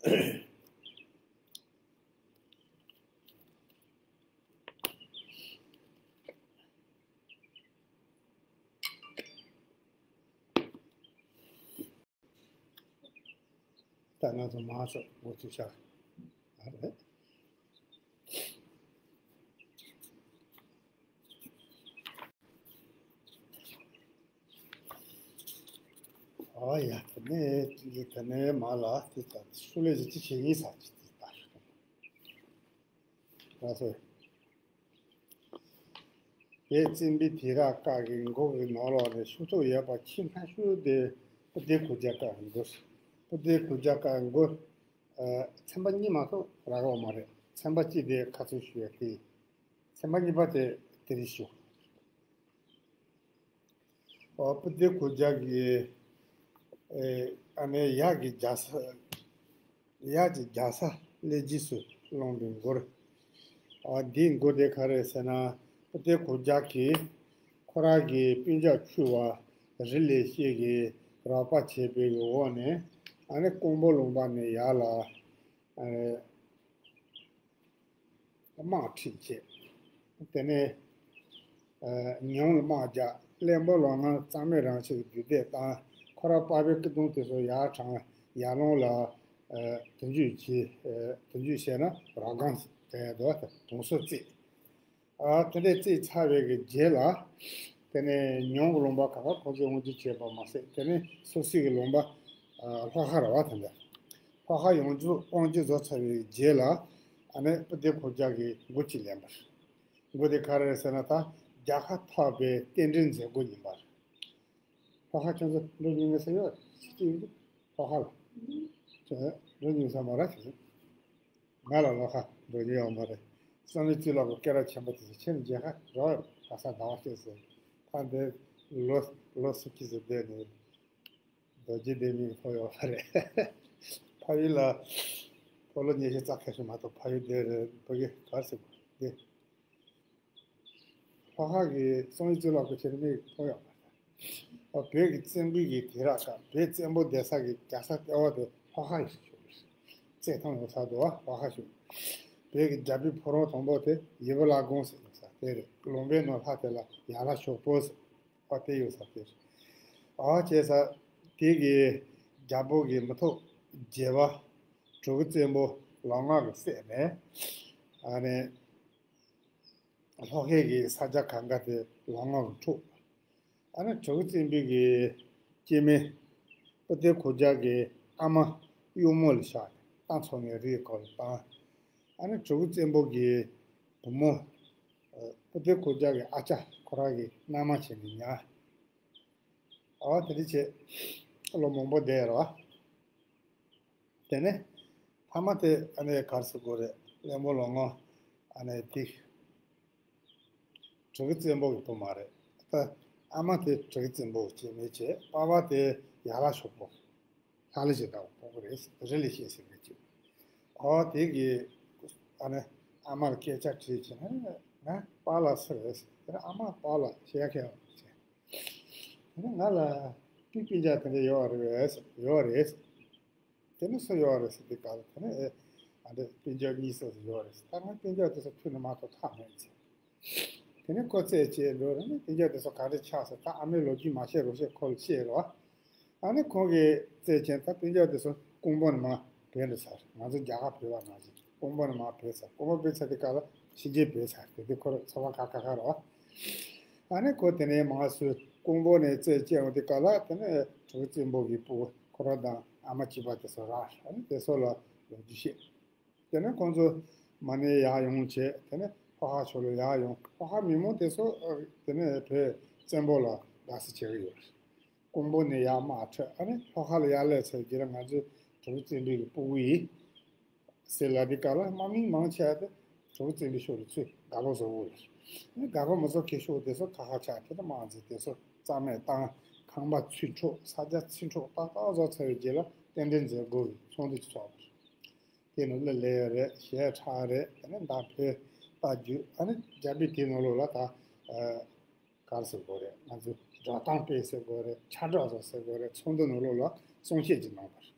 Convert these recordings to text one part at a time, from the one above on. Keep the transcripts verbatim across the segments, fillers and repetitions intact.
ད་ང་ཚོ་མང་ཚོགས་འགོ་ཚུགས་ཤག་ཨ་རེད། ཨ་ཡ། དེ་ནས་དེ་ནས་མ་ལ་དེ་ལྟ་ཤུ་ལས་ཅི་བྱེད་ངེས་ས་ཅི་དེ་ལྟ་ཤུ། ང་ཚོ། དེ་བཙན་པོའི་དུས་རབས་སྐབས་ཀྱི་མགོ་གི་ནང་ལོགས་ནས་ཤུགས་ཐོག་ཡོད་པ་ཆེས་སྔ་ཤོས་དེ་སྤུ་ལྡེ་གུར་རྒྱལ་སྐབས་མགོ། སྤུ་ལྡེ་གུར་རྒྱལ་སྐབས་མགོ། ཚན་པ་གཉིས་མ་གཏོགས་རག་ཡོད་མ་རེད། ཚན་པ་གཅིག་དེ་ཁ་ཚུར་ཞུ་ཡ་དེ། ཚན་པ་གཉིས་པ་དེ་དེ་རིང་ཞུ། ཨོ་སྤུ་ལྡེ་གུར་རྒྱལ་གྱི་ཨ་ནི་ཡག་གི་རྒྱལ་ས། ཡག་གི་རྒྱལ་ས་སླེབས་རྗེས་སུ་སློང་བའི་མགུར། ཨ་འདིའི་མགུར་དེ་ག་རེ་ཟེར་ན། སྤུ་ལྡེ་གུར་རྒྱལ་གྱིས་ཁོ་རང་གི་སྤུན་ཀྱག་ཆུང་བ་རི་ལེ་ཤེད་ཀྱིས་རོགས་པ་བྱས་པའི་འོག་ནས་ཨ་ནི་ཀོང་པོ་ལུང་པ་ནས་ཡར་ལ་ཨ་དམག་ཁྲིད་བྱས། དེ་ནས་ཉང་ལ་དམག་རྒྱག་བློན་པོ་ལོ་ང་གཙང་མའི་རང་ཆས་ཀྱི་རྒྱུད་སྡེ་དང་ཁོ་ར་པ་བའི་སྐུ་གདུང་དེ་ཚོ་ཡར་དྲངས། ཡར་ལུང་ལ་དོན་གཅོད་བྱས། དོན་གཅོད་བྱས་ན་རོ་སྒམ་དེ་དུ་དུང་སོ་བརྩིགས། དེ་འདྲས་བརྩིགས་ཚར་བའི་གི་རྗེས་ལ། དེ་ནས་ཉང་གི་ལུང་པ་ག་པར་ཁོང་ཚོས་དབང་སྒྱུར་བྱས་པ་མ་ཟད་དེ་ནས་སོ་སོའི་གི་ལུང་པ་ལྷོ་ཁ་རེད་བ། དེ་འདྲ་ལྷོ་ཁ་ཡོངས་རྫོགས་དབང་སྒྱུར་བཟོ་ཚར་བའི་རྗེས་ལ་ཨ་ནི་སྤུ་ལྡེ་གུར་རྒྱལ་གྱིས་མགུར་གཅིག་ལེན་པ་རེད། མགུར་དེ་ག་རེ་རེད་ཟེར་ན་ད་རྒྱལ་ཁ་ཐོབ་པའི་རྟེན་འབྲེལ་མཛད་སྒོ་ཡིན་པ་རེད། ལྷོ་ཁ་ཁྱོད་ཚོ་འགྲོ་མྱོང་མེད་ས་ཡོད་རེད། ཤི་ཅི་ཡོད་རེད། ལྷོ་ཁ་ལ་ཁྱོད་འགྲོ་མྱོང་ས་མ་རེད་ཟེར། ང་ལ་ལྷོ་ཁ་འགྲོ་མྱོང་ཡོད་མ་རེད། བསམ་ཡས་གཙུག་ལག་གི་སྐད་གྲགས་ཆེན་པོ་དེ་ཚོ་ཁྱེད་ནི་མཇལ་ཁ་རོགས་ཡོད་ག་ས་ཟླ་བ་སྐྱེས་ཟེར། ད་འདི་ལོ་ལོ་སུ་སྐྱིད་ཟེར་བསྡད་ནས། རྡོ་རྗེ་ལྡན་མིག་ཕོག་ཡོད་པ་རེད། ཕ་ཡུལ་ལ་ཕོ་ལོ་ཉི་ཤུ་རྩ་ཁ་ཤས་མ་གཏོགས་ཕ་ཡུལ་འདི་རེད། ཕ་གི་གར་སི་འདི། ལྷོ་ཁ་གི་བསམ་ཡས་གཙུག་ལག་ཁང་ཆེན་མིག་ཕོག་ཡོད་པ་རེད། བོད་ཀྱི་བཙན་པོའི་གི་དུས་རབས་སྐབས་བོད་བཙན་པོ་བསྡད་ས་གི་རྒྱལ་ས་ལྟེ་བ་དེ་ལྷོ་ཁ་ཡིན་ཞུ་རེད། བཙན་ཐང་ཡོད་ས་དེ་བ་ལྷོ་ཁ་ཞུ། བོད་ཀྱི་རྒྱལ་པོའི་ཕོ་བྲང་དང་པོ་དེ་ཡིད་བུ་བླ་སྒང་ཟེར་ཡོད་ས་དེ་རེད། ལུང་པའི་ནང་ལྷ་དེ་ལ་ཡར་ལྷ་ཤོག་པོ་ཟེར། ཨོ་དེ་ཡོད་ས་དེ་རེད། ཨོ་བྱས་ས་དེ་གི་རྒྱལ་པོ་གི་མི་ཐོག་བརྒྱད་པ་གྲུ་གུ་བཙན་པོ་ལམ་ལྔ་གི་སྲས་ནས་ཨ་ནི་ལྷོ་ཁའི་གི་ས་ཆ་གང་ག་དེ་ལམ་ལྔ་གི་འཁྲུག་ཨ་ནི་གྲུ་གུ་བཙན་པོའི་གི་སྐྱེ་དམན་སྤུ་ལྡེ་གུར་རྒྱལ་གི་ཨ་མ་གཡུ་མོ་ལ་ཤར་ནས་རྟ་འཚོ་མཁན་རིགས་སྐོར་ལ་བཏང་། ཨ་ནི་གྲུ་གུ་བཙན་པོ་གི་བུ་མོ་སྤུ་ལྡེ་གུར་རྒྱལ་གི་ཨ་ཅག་ཁོ་རང་གི་མནའ་མ་བྱས་ནས་ཉར། ཨོ་དེ་འདྲ་བྱས་ལོ་མང་པོ་བསྡད་རོ། དེ་ནས་ཕ་མ་དེ་ཨ་ནི་གར་སི་གོ་རེད། བློན་པོ་ལོ་ངོ་ཨ་ནི་དེ་གྲུ་གུ་བཙན་པོ་གི་བུ་མ་རེད། ད་ཨ་མ་དེ་གྲུ་གུ་བཙན་པོ་གི་སྐྱེ་དམན་བྱས། པ་ཕ་དེ་ཡར་ལྷ་ཤོག་པོ། ལྷ་ལ་ཞེ་དྲག་པོ་རེད། རི་ལ་ཤེད་ཟེར་མཁན་ཅིག་ཨོ་དེ་གི་ཨ་ནི་ཨ་མ་ལ་སྐད་ཆ་དྲིས་བྱས་ན་ང་པཱ་ལགས་སུ་རེད་ཟེར། དེ་ནས་ཨ་མ་པཱ་ལགས་ཤེས་ཡ་མཁན་ཡོད་ཟེར། དེ་ནས་ང་ལ་སྤུན་སྤུན་ཀྱག་དེ་འདྲ་ཡོད་རེད་ཟེར། ཡོད་རེད་ཟེར། དེ་ནས་སུ་ཡོད་རེད་ཟེར་དུས་སྐབས་ལ་དེ་ནས་ཨེ་ཨ་འདྲ་སྤུན་ཀྱག་གཉིས་སུ་ཡོད་རེད་ཟེར། ད་ང་སྤུན་ཀྱག་དེ་ཚོ་ཁྱོན་ནས་མ་གཏོགས་ཐག་མེད་ཟེར། དེ་ནས་ཁོ་རྩད་བཅད་འགྲོ་རེད། ནས་སྤུན་ཀྱག་དེ་ཚོ་ག་འདྲ་ཆགས་ཟེར། ད་ཨ་མའི་ལོ་རྒྱུས་མ་བཤད་རོགས་བྱེད། ཁོ་ལ་བཤད་རོགས། ཨ་ནི་ཁོང་གིས་བཙལ་ཅན་ད་སྤུན་ཀྱག་དེ་ཚོ་ཀོང་པོ་ནས་མར་བྲོས་འགྲོ་ཚར། ང་ཚོ་རྒྱ་གར་བྲོས་པ་ནང་བཞིན་ཀོང་པོ་ནས་མར་བྲོས་ཚར། ཀོང་པོ་བྲོས་ཚར་དུས་སྐབས་ལ་ཕྱི་རྒྱལ་བྲོས་ཚར། དེ་དུས་ཁོ་རང་ཚོ་བ་ཁ་ཁ་ཁ་རོ། ཨ་ནི་ཁོ་དེ་ནས་མར་སུ་ཀོང་པོ་ནས་བཙལ་ཅན་འོང་དུས་སྐབས་ལ་དེ་ནས་གྲུ་གུ་བཙན་པོ་གི་སྤུ་གུ་ཁོ་རང་དང་ཨ་མ་གཅིག་པ་དེ་ཚོ་རག་ཨ་ནི་དེ་ཚོ་ལ་ལོ་རྒྱུས་བཤད། དེ་ནས་ཁོང་ཚོ་མར་ནས་ཡར་ཡོང་བྱས། དེ་ནས་ལྷོ་ཁ་ཕྱོགས་ལ་ཡར་ཡོང་། ལྷོ་ཁ་མི་མང་དེ་ཚོ་ཨ་དེ་ནས་བོད་བཙན་པོ་ལ་དགའ་བསུ་བྱེད་ཀྱི་ཡོད་རེད། ཀོང་པོ་ནས་ཡར་དམག་འཕྲོས། ཨ་ནི་ལྷོ་ཁ་ལ་ཡར་སླེབས་ཚར་རྗེས་ལ་ང་ཚོའི་གྲུ་གུ་བཙན་པོའི་གི་སྤུ་གུ་ཡིན་ཟེར་ལབ་དུས་སྐབས་ལ་དམག་མི་མང་ཆེ་བ་དེ་གྲུ་གུ་བཙན་པོའི་ཕྱོགས་ལ་ཚུར་དགའ་པོ་བཟོ་གི་ཡོད་རེད། ཨ་ནི་དགའ་པོ་མི་བཟོ་མཁན་ཕྱོགས་དེ་ཚོ་ཁ་ཁ་ཆགས། དེ་ནས་དམག་འཛིང་། དེ་ཚོ་རྩ་མེད་བཏང་། ཁང་པ་ཚུར་འཕྲོག་ས་ཆ་ཚུར་འཕྲོག་ཏག་ཏག་བཟོ་ཚར་བའི་རྗེས་ལ་རྟེན་འབྲེལ་མཛད་སྒོ་གི་ཚོགས་འདུ་ཅིག་ཚོགས་པ་རེད། དེ་ནས་གླུ་ལེན་ཡ་རེད། གཞས་འཁྲབ་རེད། དེ་ནས་མདའ་འཕེན་རྟ་རྒྱུག་ཨ་ནི་རྒྱལ་པོས་དེའི་ནང་ལོགས་ལ་ད་ཨ་ག་རེ་ཟེར་དགོས་རེད། ང་ཚོས་འགྲོ་སྟངས་དཔེ་ཟེར་དགོས་རེད། ཁྱབ་བསྒྲགས་བཟོ་ཟེར་དགོས་རེད། ཚོགས་འདུ་ནང་ལོགས་ལ་གསུང་བཤད་ཅིག་གནང་བ་རེད།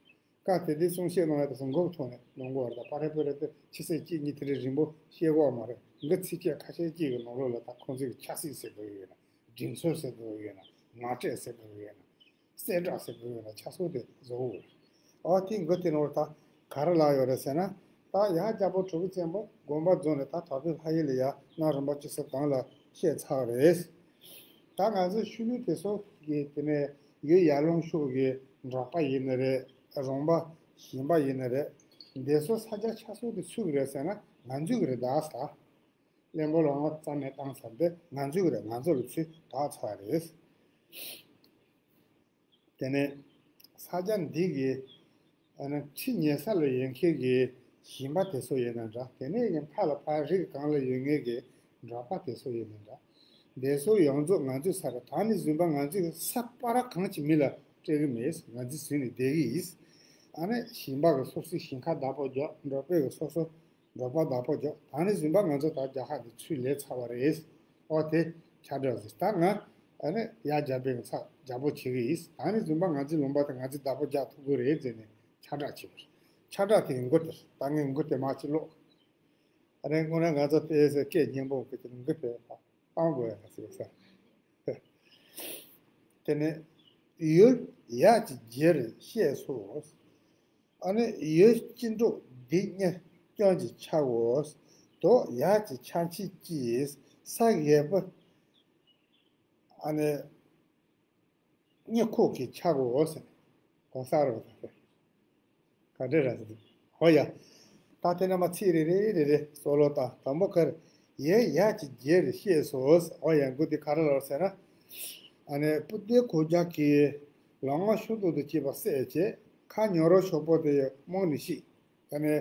ད་དེ་དུས་གསུང་བཤད་གནང་ཡ་དེ་ཚོ་མགོ་གི་ཐོག་ནས་གནང་དགོས་པ་རེད། ད་ཕ་རེ་ཕ་རེ་དེ་ཆི་ཟེར་གཅིག་གཉིས་དེ་རིང་རིང་པོ་བཤད་དགོས་པ་མ་རེད། འགི་ཚིགས་བཅད་ཁ་ཤས་གཅིག་གི་ནང་ལོགས་ལ་ད་ཁོང་ཚོས་ཀྱི་ཆབ་སྲིད་ཟེར་དགོས་ཡོད་ན། སྒྲིག་སྲོལ་ཟེར་དགོས་ཡོད་ན། ངོ་སྤྲོད་ཟེར་དགོས་ཡོད་ན། གསལ་བསྒྲགས་ཟེར་དགོས་ཡོད་ན། ཆ་ཚང་དེ་བཟོ་དགོས་རེད། ཨོ་དེ་འགི་དེ་ནང་ལ་ད་ག་རེ་ལབ་ཡོད་རེད་ཟེར་ན། ད་ཡ་རྒྱལ་པོ་གྲུ་གུ་བཙན་པོ་དགོངས་པ་རྫོགས་ནས་ད་དྭགས་པོའི་ལྷ་ཡུལ་ལ་ཡ་གནམ་རིམ་པ་ཅི་སོང་གང་ལ་བཤད་ཚར་བ་རེད། ད་ང་ཚོའི་ཤུལ་ལུས་དེ་ཚོ་གི་དེ་ནས་ཡུལ་ཡར་ཀླུང་ཕྱོགས་ཀྱི་འབྲོག་པ་ཡིན་ནི་རེད། རོང་པ་ཞིང་པ་ཡིན་ནི་རེད། འདི་ཚོ་ས་ཆ་ཆ་ཚང་དེ་སུ་གི་རེད་ཟེར་ན་ང་ཚོའི་གི་རེད་ད་ཟེར། བློན་པོ་ལོ་ངོ་རྩ་ནས་བཏང་ཚར་དེ་ང་ཚོའི་གི་རེད། ང་ཚོ་ལ་ཚུར་བདག་ཚར་བ་རེད། དེ་ནས་ས་ཆ་འདི་གི་ཨ་ནི་ཁྲི་ཉེ་ས་ལ་ཡོད་མཁན་གྱི་ཞིང་པ་དེ་ཚོ་ཡིན་ན་འདྲ། དེ་ནས་ཡང་ཕར་ལ་ཕར་རི་གི་སྒང་ལ་ཡོད་མཁན་གྱི་འབྲོག་པ་དེ་ཚོ་ཡིན་ན་འདྲ། དེ་ཚོ་ཡོངས་རྫོགས་ང་ཚོའི་ས་རེད། ད་ནས་བཟུང་པ་ང་ཚོས་ས་སྤ་ར་གང་ཅི་མི་ལ་སྤྲད་གི་མེད། ང་ཚོའི་ཟིན་ནས་བསྡད་གི་ཡིན། ཨ་ནི་ཞིང་པ་གི་སོ་སོའི་ཞིང་ཁ་བདག་པོ་རྒྱག་འབྲོག་པའི་གི་སོ་སོ་འབྲོག་པ་བདག་པོ་རྒྱག་ད་ནས་བཟུང་པ་ང་ཚོ་ད་རྒྱལ་ཁབ་འདི་ཚུར་ལེན་ཚར་བ་རེད། ཨོ་དེ་ཁྱབ་བསྒྲགས་ཟིག་ད་ང་ཨ་ནི་ཡར་རྒྱལ་པོའི་ཚབ་རྒྱལ་པོ་བྱེད་གི་ཡིན། ད་ནས་བཟུང་པ་ང་ཚོའི་ལུང་པ་དེ་ང་ཚོའི་བདག་པོ་རྒྱག་ཐུབ་གི་རེད་ཟེར་ནས་ཁྱབ་བསྒྲགས་བྱེད་པ་རེད། ཁྱབ་བསྒྲགས་དེ་གི་མགོ་དེར་ད་ངས་མགོ་དེ་མར་ཅིག་ཀློག་ཨ་ནི་དངོས་གནས་ང་ཚོ་དཔེ་ཟེར་སྐད་སྙན་པོ་གི་དེ་མགོ་དེ་བཏང་དགོས་ཡ་ཟེར་ས། དེ་ནས་ཡུལ་ཡ་གི་རྗེར་གཤེགས་སོ། ཨ་ནི་ཡུལ་གཅིག་འགྲོ་སྡེ་གཉིས་སྐྱོང་གི་ཆག་གོ། དོ་ཡ་གི་ཆག་ཆིག་གིས་ས་གཞན་པ་ཨ་ནི་གཉིས་ཁུག་གི་ཆག་གོ་ཟེར། གོ་ས་རོ་ད་ག་འདྲ་ར་ཟེར། ཧོ་ཡ། ད་དེ་ན་མ་ཚིག་རེ་རེ་རེ་རེ་སོ་ལོ་ད་དང་པོ་ཁར་ཡུལ་ཡ་གི་རྗེར་གཤེགས་སོ། ཧོ་ཡ་མགོ་དེ་ག་རེ་ལ་ཟེར་ན། ཨ་ནི་སྤུ་ལྡེ་གུ་རྒྱལ་གྱིས་ལོ་ངོ་ཤུགས་ཏོག་ཏུ་སྐྱེས་པ་བསད་བྱས་ཁ་ཉོ་རོགས་ཤོག་པོ་དེ་རྨོངས་ནས་ཤི། ཨ་ནི་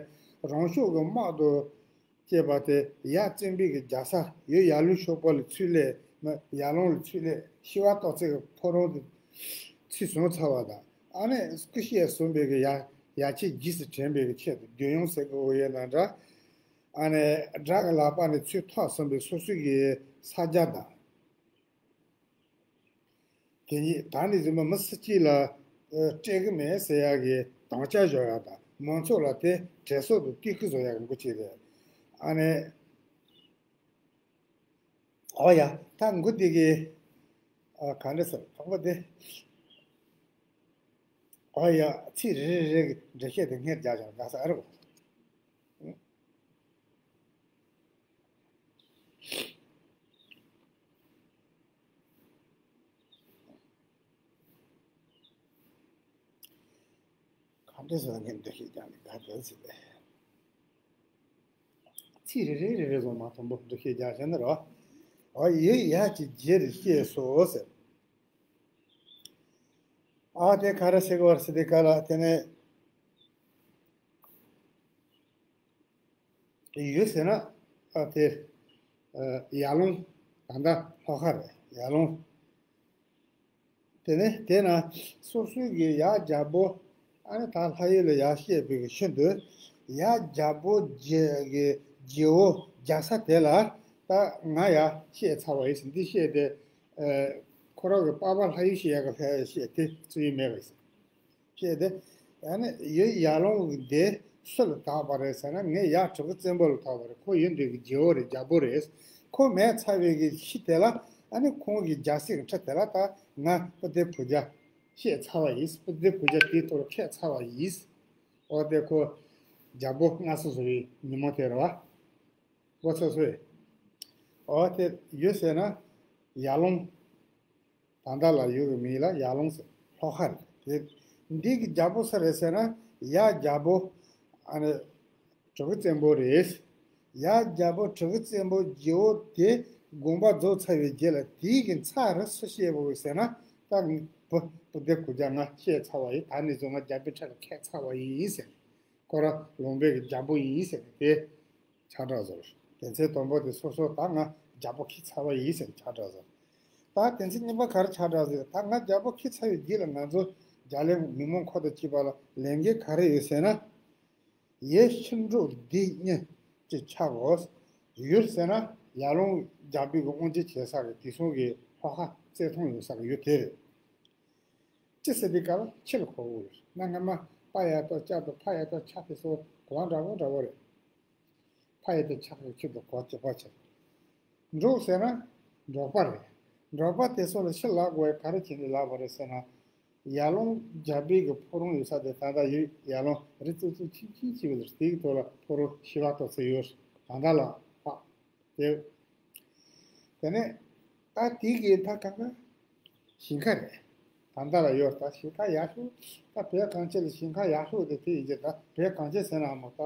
རང་ཤུགས་ཀྱི་དམག་ཏུ་སྐྱེས་པ་དེ་ཡ་བཙན་པོའི་གི་རྒྱལ་ས་ཡུལ་ཡར་ཀླུང་ཤོག་པོ་ལ་ཚུར་སླེབས། མི་ཡར་ཀླུང་ལ་ཚུར་སླེབས་ཤི་བ་ཏོག་ཙེ་གི་ཕོ་བྲང་དུ་ཚུར་བཟུང་ཚར་བ་དང་། ཨ་ནི་སྐུ་གཤེགས་ཟིན་པའི་གི་ཡ་ཡ་ཆེ་རྗེས་སུ་དྲན་པའི་གི་ཆེད་དུ་རྒྱུ་ཡོང་ཟེར་གི་འོ་ཡོད་ན་འདྲ། ཨ་ནི་དགྲ་གི་ལག་པ་ནས་ཚུར་ཐར་ཟིན་པའི་སོ་སོའི་གི་ས་རྒྱ་དང་། དེ་ཉིད་ད་ནི་རིམ་པ་མི་སུ་གཅིག་ལ་ཨ་སྤྲད་གི་མེད་ཟེར་ཡག་གི་དམ་བཅའ་བཞག་ཡག་དང་མང་ཚོགས་ལ་དེ་དྲན་གསོ་དང་བསྟོད་སྐུལ་བཟོ་ཡག་གི་འགོ་བྱས་རེད། ཨ་ནི་ཨོ་ཡ་ད་འགོ་འདི་གི་ཨ་ག་འདྲ་ཟེར་དང་པོ་དེ་ཨོ་ཡ་ཚིག་རེ་རེ་རེ་གི་འགྲེལ་བཤད་དེ་སྔར་རྒྱག་བཞག་དགའ་ས་ཨ་རོ། ག་འདྲ་ཟེར་ན་འདུ་ཤེས་རྒྱག་ནས་ག་འདྲ་ཟེར་བས། ཚིག་རེ་རེ་རེ་རེ་བཟོ་མ་མཐོན་པོ་འདུ་ཤེས་རྒྱག་བྱས་ན་རོ། འོ་ཡུལ་ཡ་གི་རྗེར་གཤེགས་སོ་ཟེར། ཨ་དེ་ག་རེ་ཟེར་གི་བར་སི་དེ་ག་ལ་དེ་ནས། ཡུལ་ཟེར་ན་ཨ་དེ་ཨ་ཡར་ཀླུང་ད་ལྟ་ལྷོ་ཁ་རེད་ཡར་ཀླུང་། དེ་ནས་དེ་ན་སོ་སོའི་གི་ཡ་རྒྱལ་པོ་ཨ་ནི་ད་ལྷ་ཡུལ་ལ་ཡར་གཤེགས་པའི་གི་ཤིན་ཏུ་ཡ་རྒྱལ་པོ་རྗེ་གི་རྗེ་བོ་རྒྱལ་ས་དེ་ལ་ད་ང་ཡར་གཤེགས་ཚར་བ་ཡིན་ཟེར་འདི་བཤད་དེ་ཨ་ཁོ་རང་གི་པ་ཕ་ལྷ་ཡུལ་གཤེགས་ཡག་གི་ལྷ་ཡུལ་གཤེགས་དེ་བརྩི་ཡུལ་མེད་པ་ཡིན་ཟེར། ཞེས་ཏེ། ཡང་ན་ཡུལ་ཡར་ཀླུང་གི་འདི་སུ་ལ་བཏགས་པ་རེད་ཟེར་ན་ངས་ཡར་གྲི་གུ་བཙན་པོ་ལ་བཏགས་པ་རེད། ཁོ་ཡུལ་འདི་གི་རྗེ་བོ་རེད་རྒྱལ་པོ་རེད། ཁོ་མེད་ཚར་བའི་གི་ཤི་དེ་ལ་ཨ་ནི་ཁོང་གི་རྒྱལ་སྲིད་ཀྱི་ཁྲི་དེ་ལ་ད་ང་སྤུ་ལྡེ་གུ་རྒྱལ་གཤེགས་ཚར་བ་ཡིན། སྤུ་ལྡེ་གུ་རྒྱལ་དེའི་ཐོག་ལ་འཁེལ་ཚར་བ་ཡིན། འོ་དེ་ཁོ་རྒྱལ་པོ་མངའ་གསོལ་བཟོ་བའི་ཉིན་མོ་དེ་རེད་བ། འགོ་ཚུགས་སོང་། འོ་དེ་ཡུལ་ཟེར་ན་ཡར་ཀླུང་། ད་ལྟ་ལ་ཡུལ་གྱི་མིང་ལ་ཡར་ཀླུང་ཟེར་ལྷོ་ཁ་རེད། དེ་འདི་གི་རྒྱལ་པོ་སུ་རེད་ཟེར་ན་ཡ་རྒྱལ་པོ་ཨ་ནི་གྲི་གུ་བཙན་པོ་རེད། ཡ་རྒྱལ་པོ་གྲི་གུ་བཙན་པོ་རྗེ་བོ་དེ་དགོངས་པ་རྫོགས་ཚར་བའི་རྗེས་ལ་དེའི་གི་མཚམས་རེ་སུ་གཤེགས་པ་ཟེར་ན་ད་བུ་སྤུ་ལྡེ་གུ་རྒྱལ་ང་གཤེགས་ཚར་བ་ཡིན། ད་ནས་བཟུང་ང་རྒྱལ་པོའི་ཁྲི་ལ་འཁེལ་ཚར་བ་ཡིན་ཟེར། ཁོ་རང་ལུང་པའི་གི་རྒྱལ་པོ་ཡིན་ཟེར་ནས་དེ་ཁྱབ་བསྒྲགས་བཟོ། དེ་ཚེ་དང་པོ་དེ་སོ་སོ་ད་ང་རྒྱལ་པོ་འཁེལ་ཚར་བ་ཡིན་ཟེར་ནས་ཁྱབ་བསྒྲགས་བཟོ། ད་དེ་ཚེ་གཉིས་པ་ག་རེ་ཁྱབ་བསྒྲགས་ཟེར། ད་ང་རྒྱལ་པོ་འཁེལ་ཚར་བའི་རྗེས་ལ་ང་ཚོ་རྒྱ་གླིང་མི་མང་ཁོ་ཐག་གཅིག་པ་ལ་ལས་འགན་ག་རེ་ཡོད་ཟེར་ན། ཡུལ་ཤིན་འབྲོག་སྡེ་གཉིས་ཀྱི་ཆག་གོ། ཡུལ་ཟེར་ན་ཡར་ཀླུང་རྒྱལ་པོའི་གི་དབང་ཆེན་བྱེད་ས་གི་དེ་སོང་གི་ལྷོ་ཁ་རྩེ་མཐོང་ཡོད་ས་གི་ཡུལ་དེ་རེད། ཅི་ཟེར་དུས་སྐབས་ལ་ཁྱི་ལ་གོ་དགོས་རེད། གནའ་སྔ་མ་ པ་ཡ་བཏགས་པ་དང་ཕ་ཡ་བཏགས་པ་ཕྱ་དེ་ཚོ་གོ་བ་འདྲ་པོ་འདྲ་པོ་རེད། ཕ་ཡ་བཏགས་པ་ཕྱ་གི་ཕྱིར་དུ་གོ་བ་གཅིག་པ་བྱེད། འབྲོག་ཟེར་ན་འབྲོག་པ་རེད། འབྲོག་པ་དེ་ཚོ་ལ་ཕྱི་ལབ་དགོས་པའི་ག་རེ་བྱས་ནས་ལབ་པ་རེད་ཟེར་ན། ཡར་ཀླུང་རྒྱལ་པོའི་གི་ཕོ་བྲང་ཡོད་ས་དེ་ད་ལྟ་ཡོད། ཡར་ཀླུང་རི་ཙུག་ཙུག་ཆིང་ཆིང་ཆེ་བའི་དེའི་ཐོག་ལ་ཕོ་བྲང་ཤི་བ་ཏོག་ཙེ་ཡོད། ད་ལྟ་ལ་ཕ། དེ། དེ་ནས་ད་དེ་གི་ད་གང་ག་ཞིང་ཁ་རེད། ད་ལྟ་ལ་ཡོད། ད་ཞིང་ཁ་ཡག་ཤོས། ད་བོད་གངས་ཅན་ལ་ཞིང་ཁ་ཡག་ཤོས་དེ་དེ་ཡིན་གྱི། ད་བོད་གངས་ཅན་ཟེར་ན་མོ་ད་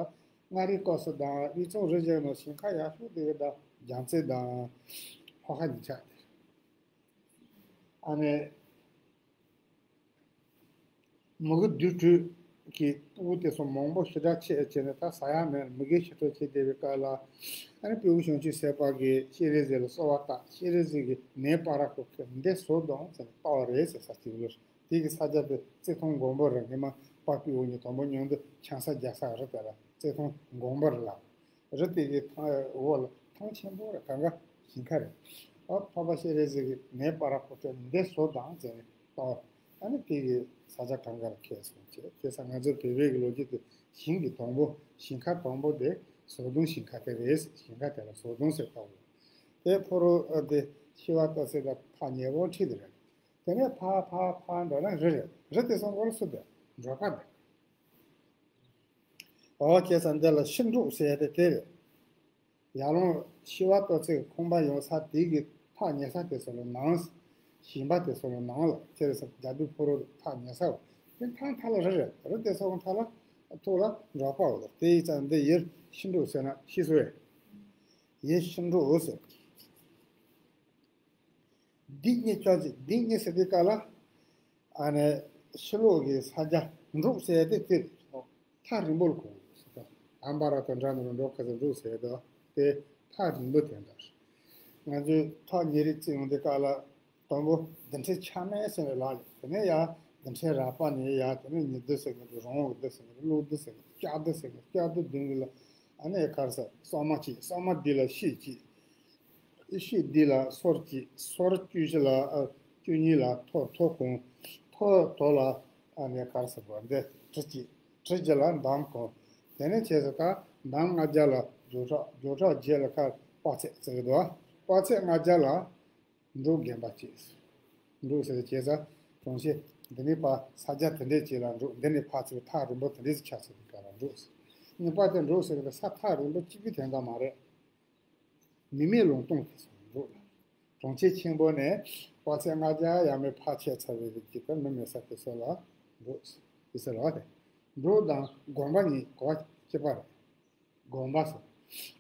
མངའ་རིས་སྐོར་ས་དང་དབུས་གཙང་རུ་བཞི་ནང་ཞིང་ཁ་ཡག་ཤོས་དེ་གི་ད་རྒྱལ་རྩེ་དང་ལྷོ་ཁ་གཉིས་ཆགས་དེ། ཨ་ནི། མུ་གེ་དུར་ཁྲོད་ཀྱི་སྤུ་གུ་དེ་ཚོ་མང་པོ་ཞེ་དྲག་ཆགས་བྱས་ནས་ད་ཟ་ཡག་མེད། མུ་གེ་ཞེ་དྲག་ཆགས་བསྡད་པའི་སྐབས་ལ། ཨ་ནི་སྤྲེའུ་བྱང་ཆུབ་སེམས་དཔའ་གིས་སྤྱན་རས་གཟིགས་ལ་གསོལ་བ་བཏབ། སྤྱན་རས་གཟིགས་ཀྱིས་ནད་པ་ར་ཁོ་ཁེ་འདི་བཟོ་དང་ཟེར་ནས་བཏབ་པ་རེད་ཟེར་ས་ཅིག་ལ། དེ་གི་ས་ཆ་དེ་རྩེ་ཐང་དགོན་པ་རེད། སྔོན་མ་པ་སྤྲེའུ་གཉིས་དང་པོ་མཉམ་དུ་ཆང་ས་རྒྱག་ས་རེད། དེ་ལ་རྩེ་ཐང་དགོན་པ་རེད་ལ། རི་དེ་གི་ཐང་འོག་ལ་ཐང་ཆེན་པོ་རེད། གང་ག་ཞིང་ཁ་རེད། ཨ་འཕགས་པ་སྤྱན་རས་གཟིགས་ཀྱི་ནད་པ་ར་ཁོ་ཚོ་འདི་བཟོ་དང་ཟེར་ནས་བཏབ། ཨ་ནི་དེ་གི་ས་ཆ་གང་ག་ལ་ཁེལ་སོང་བྱས། བྱས་ཙང་ང་ཚོ་བོད་པའི་གི་ལོ་རྒྱུས་དེ་ཞིང་གི་དང་པོ་ཞིང་ཁ་དང་པོ་དེ་ཟོག་དུང་ཞིང་ཁ་དེ་རེད། ཞིང་ཁ་དེ་ལ་ཟོག་དུང་ཟེར་བཏགས་ཡོད། དེ་ཕོ་རོ་ཨ་དེ་ཤི་བ་ཏོག་ཙེ་དང་ཕ་ཉེ་བོ་ཁྲིད་དེ་རེད། དེ་ནས་ཕ་ཕ་ཕ་འགྲོ་ན་རི་རེད། རི་དེ་སོང་གོ་ལ་སུ་དེ་འབྲོག་པ་དེ། ཨོ་ཁྱེད་ས་འདི་ལ་ཤིང་འབྲོག་ཟེར་ཡ་དེ་དེ་རེད། ཡར་ཀླུང་ཤི་བ་ཏོག་ཙེ་གི་ཁང་པ་ཡོད་ས་དེ་གི་ཐག་ཉེ་ས་དེ་ཚོ་ལ་ནང་། ཞིང་པ་དེ་ཚོ་ལ་ནང་ལ་ཁྱེད་རེ་ས་རྒྱ་བོད་ཕོ་རོ་ཐག་ཉེ་ས་བ། དེ་ཐང་ཐག་ལ་རི་རེད། རི་དེ་ཚོ་གི་ཐག་ལ་ཐུག་ལ་འབྲོག་པ་བ་ལ། དེ་ཡི་ཙང་འདི་ཡུལ་ཤིང་འབྲོག་ཟེར་ན་ཤི་སོ་ཡ། ཡུལ་ཤིང་འབྲོག་ཟེར། འདི་གཉིས་ཅོག་ཅིག་འདི་གཉིས་ཟེར་དུས་སྐབས་ལ། ཨ་ནི་ཕྱི་ལོགས་ཀྱི་ས་ཆ་འབྲོག་ཟེར་དེ་དེ་ཐག་རིང་པོ་ལ་གོ་དགོས་ཟེར། ད་ཨམ་བ་ར་དང་འདྲ་ནི་འབྲོག་ཁ་ཟེར་འབྲོག་ཟེར་དོ། དེ་ཐག་རིང་པོ་དེ་འདྲ། ང་ཚོས་ཐག་ཉེ་རིགས་བརྩི་ཡོང་དུས་སྐབས་ལ། དང་པོ་ལྡུམ་རའི་ཆ་སྨད་ཟེར་བའི་ལ་ཡོད། དེ་ནས་ཡར་ལྡུམ་རའི་ར་པ་ནས་ཡར། དེ་ནས་ཉི་ལྡུམ་ཟེར་གི་འདུག་རོང་བོ་ལྡུམ་ཟེར་གི་འདུག་ཀླུ་ལྡུམ་ཟེར་གི་འདུག་ལྕགས་ལྡུམ་ཟེར་གི་འདུག་ལྕགས་ལྡུམ་མདུན་གི་ལ། ཨ་ནི་ག་རེ་ཟེར། སོག་མ་གཅིག་སོག་མ་འདི་ལ་ཤེད་གཅིག་ཤེད་འདི་ལ་སོར་གཅིག་སོར་བཅུ་བཞི་ལ་ཨ་བཅུ་གཉིས་ལ་ཐོ་ཐོ་གང་། ཐོ་ཐོ་ལ་ཨ་ནི་ག་རེ་ཟེར་བ་འདི་གྲི་གཅིག་གྲི་གཅིག་ལ་འདམ་གང་། དེ་ནས་བྱས་ཙང་ད་འདམ་ལྔ་བརྒྱ་ལ་རྒྱུ་ཚོགས། རྒྱུ་ཚོགས་བརྒྱད་ལ་ཁ་དཔག་ཚད་ཟེར་གི་འདུག་དཔག་ཚད་ལྔ་བརྒྱ་ལ། འབྲོག་རྒན་པ་གཅིག་འབྲོག་ཟེར་བྱས་ཙང་གྲོང་ཁྱེར་འདི་ནས་ཕར་ས་ཆ་དེ་འདྲས་ཅིག་ལ་འབྲོག་འདི་ནས་ཕར་ཚུར་ཐག་རིང་པོ་དེ་འདྲས་ཅིག་ཆགས་ཚར་དུས་སྐབས་ལ་འབྲོག་ཟེར། གཉིས་པ་དེ་འབྲོག་ཟེར་གི་ས་ཐག་རིང་པོ་གཅིག་པུའི་དོན་དག་མ་རེད། མི་མེད་ལུང་སྟོང་དེ་ཚོ་འབྲོག་ལ། གྲོང་ཁྱེར་ཆེན་པོ་ནས་དཔག་ཚད་ལྔ་བརྒྱ་ཡས་མས་ཕར་ཆད་ཚར་བའི་རིགས་ཀྱི་ད་མི་མེད་ས་དེ་ཚོ་ལ་འབྲོག་ཟེར་གི་ཟེར་བ་དེ། འབྲོག་དང་དགོན་པ་གཉིས་གོ་བ་གཅིག་པ་རེད། དགོན་པ་ཟེར།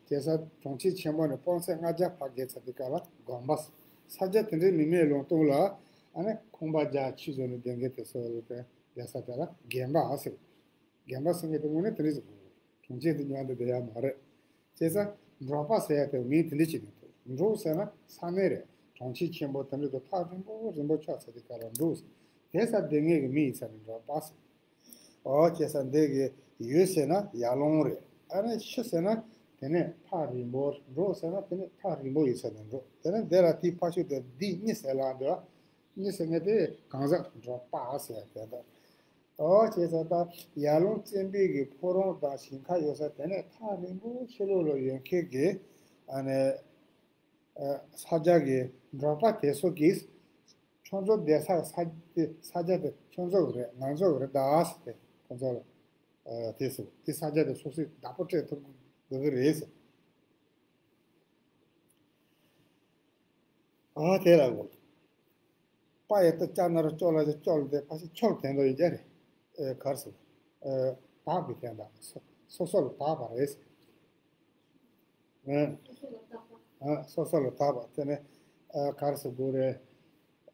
བྱས་ཙང་གྲོང་ཁྱེར་ཆེན་པོ་ནས་དཔག་ཚད་ལྔ་བརྒྱ་ཕར་བརྒལ་ཚར་དུས་སྐབས་ལ་དགོན་པ་ཟེར། ས་ཆ་དེ་འདྲའི་མི་མེད་ལུང་སྟོང་ལ། ཨ་ནི་ཁང་པ་རྒྱག་ཆུ་བཟོ་ནས་སྡོད་མཁན་དེ་ཚོ་ལ་བསྡད་ས་དེ་ལ་རྒན་པ་ཟེར། རྒན་པ་ཟེར་མཁན་དེ་དངོས་གནས་དེ་འདྲ་ཟེར་དགོས། གྲོང་ཁྱེར་དེ་མཉམ་དུ་བསྡད་ཡག་མ་རེད། བྱས་ཙང་འབྲོག་པ་ཟེར་ཡག་དེ་མིང་དེ་འདྲ་ཅིག་ནས་ཐོགས། འབྲོག་ཟེར་ན་ས་གནས་རེད། གྲོང་ཁྱེར་ཆེན་པོ་དེ་འདྲ་དང་ཐག་རིང་པོ་རིང་པོ་ཆགས་ཚར་དུས་སྐབས་ལ་འབྲོག་ཟེར། དེ་སར་སྡོད་མཁན་གྱི་མི་ཡིན་ས་ནས་འབྲོག་པ་ཟེར། ཨོ་བྱས་ཙང་འདི་གི་ཡུལ་ཟེར་ན་ཡར་ཀླུང་རེད། ཨ་ནི་ཤི་ཟེར་ན་དེ་ནས་ཐག་རིང་པོ། འབྲོག་ཟེར་ན་དེ་ནས་ཐག་རིང་པོ་ཡིན་ས་ནས་འབྲོག་དེ་ནས་འདི་ལ་དེའི་ཕ་ཤུལ་དེ་འདི་གཉིས་ཟེར་ལ་འདི་གཉིས་ཟེར་ནས་དེ་གང་ཟག་འབྲོག་པ་ཟེར་དེ་འདྲ། ཨོ་བྱས་ཙང་ད་ཡར་ཀླུང་བཙན་པོའི་གི་ཕོ་བྲང་དང་ཞིང་ཁ་ཡོད་ས་དེ་ནས་ཐག་རིང་པོ་ཕྱི་ལོགས་ལ་ཡོད་མཁན་གྱི་ཨ་ནི། ས་སྐྱ་གི་འབྲོག་པ་དེ་ཚོ་གིས་ཁྱོད་ཚོ་བསྡད་ས་ས་དེ་ས་ཆ་དེ་ཁྱོད་ཚོ་གི་རེད། ང་ཚོ་གི་རེད་ད་ཟེར་ཏེ་ཁོ་ཚོ་ལ་དེ་ཟེར། དེ་ས་ཆ་དེ་སོ་སོས་བདག་པོ་སྤྲད་ཐུབ་དགོས་ཀྱི་རེད་ཟེར། ཨ་དེ་ལ་གོ། པ་ཡ་བཏགས་པ་ཅ་ན་རོ་ཅོ་ལ་ཡ་ཅོ་ལ་དེ་ཕལ་ཆེར་ཁྱོད་ལ་དོན་དག་ཡོད་ཀྱི་རེད། ཨེ་ག་རེ་ཟེར། ཨེ་བདག་གི་དོན་དག་སོ་སོ་སོ་ལ་བདག་པ་རེད་ཟེར། ཨེ་ཨེ་སོ་སོ་ལ་བདག་པ། དེ་ནས་ཨེ་ག་རེ་ཟེར་དགོས་རེད།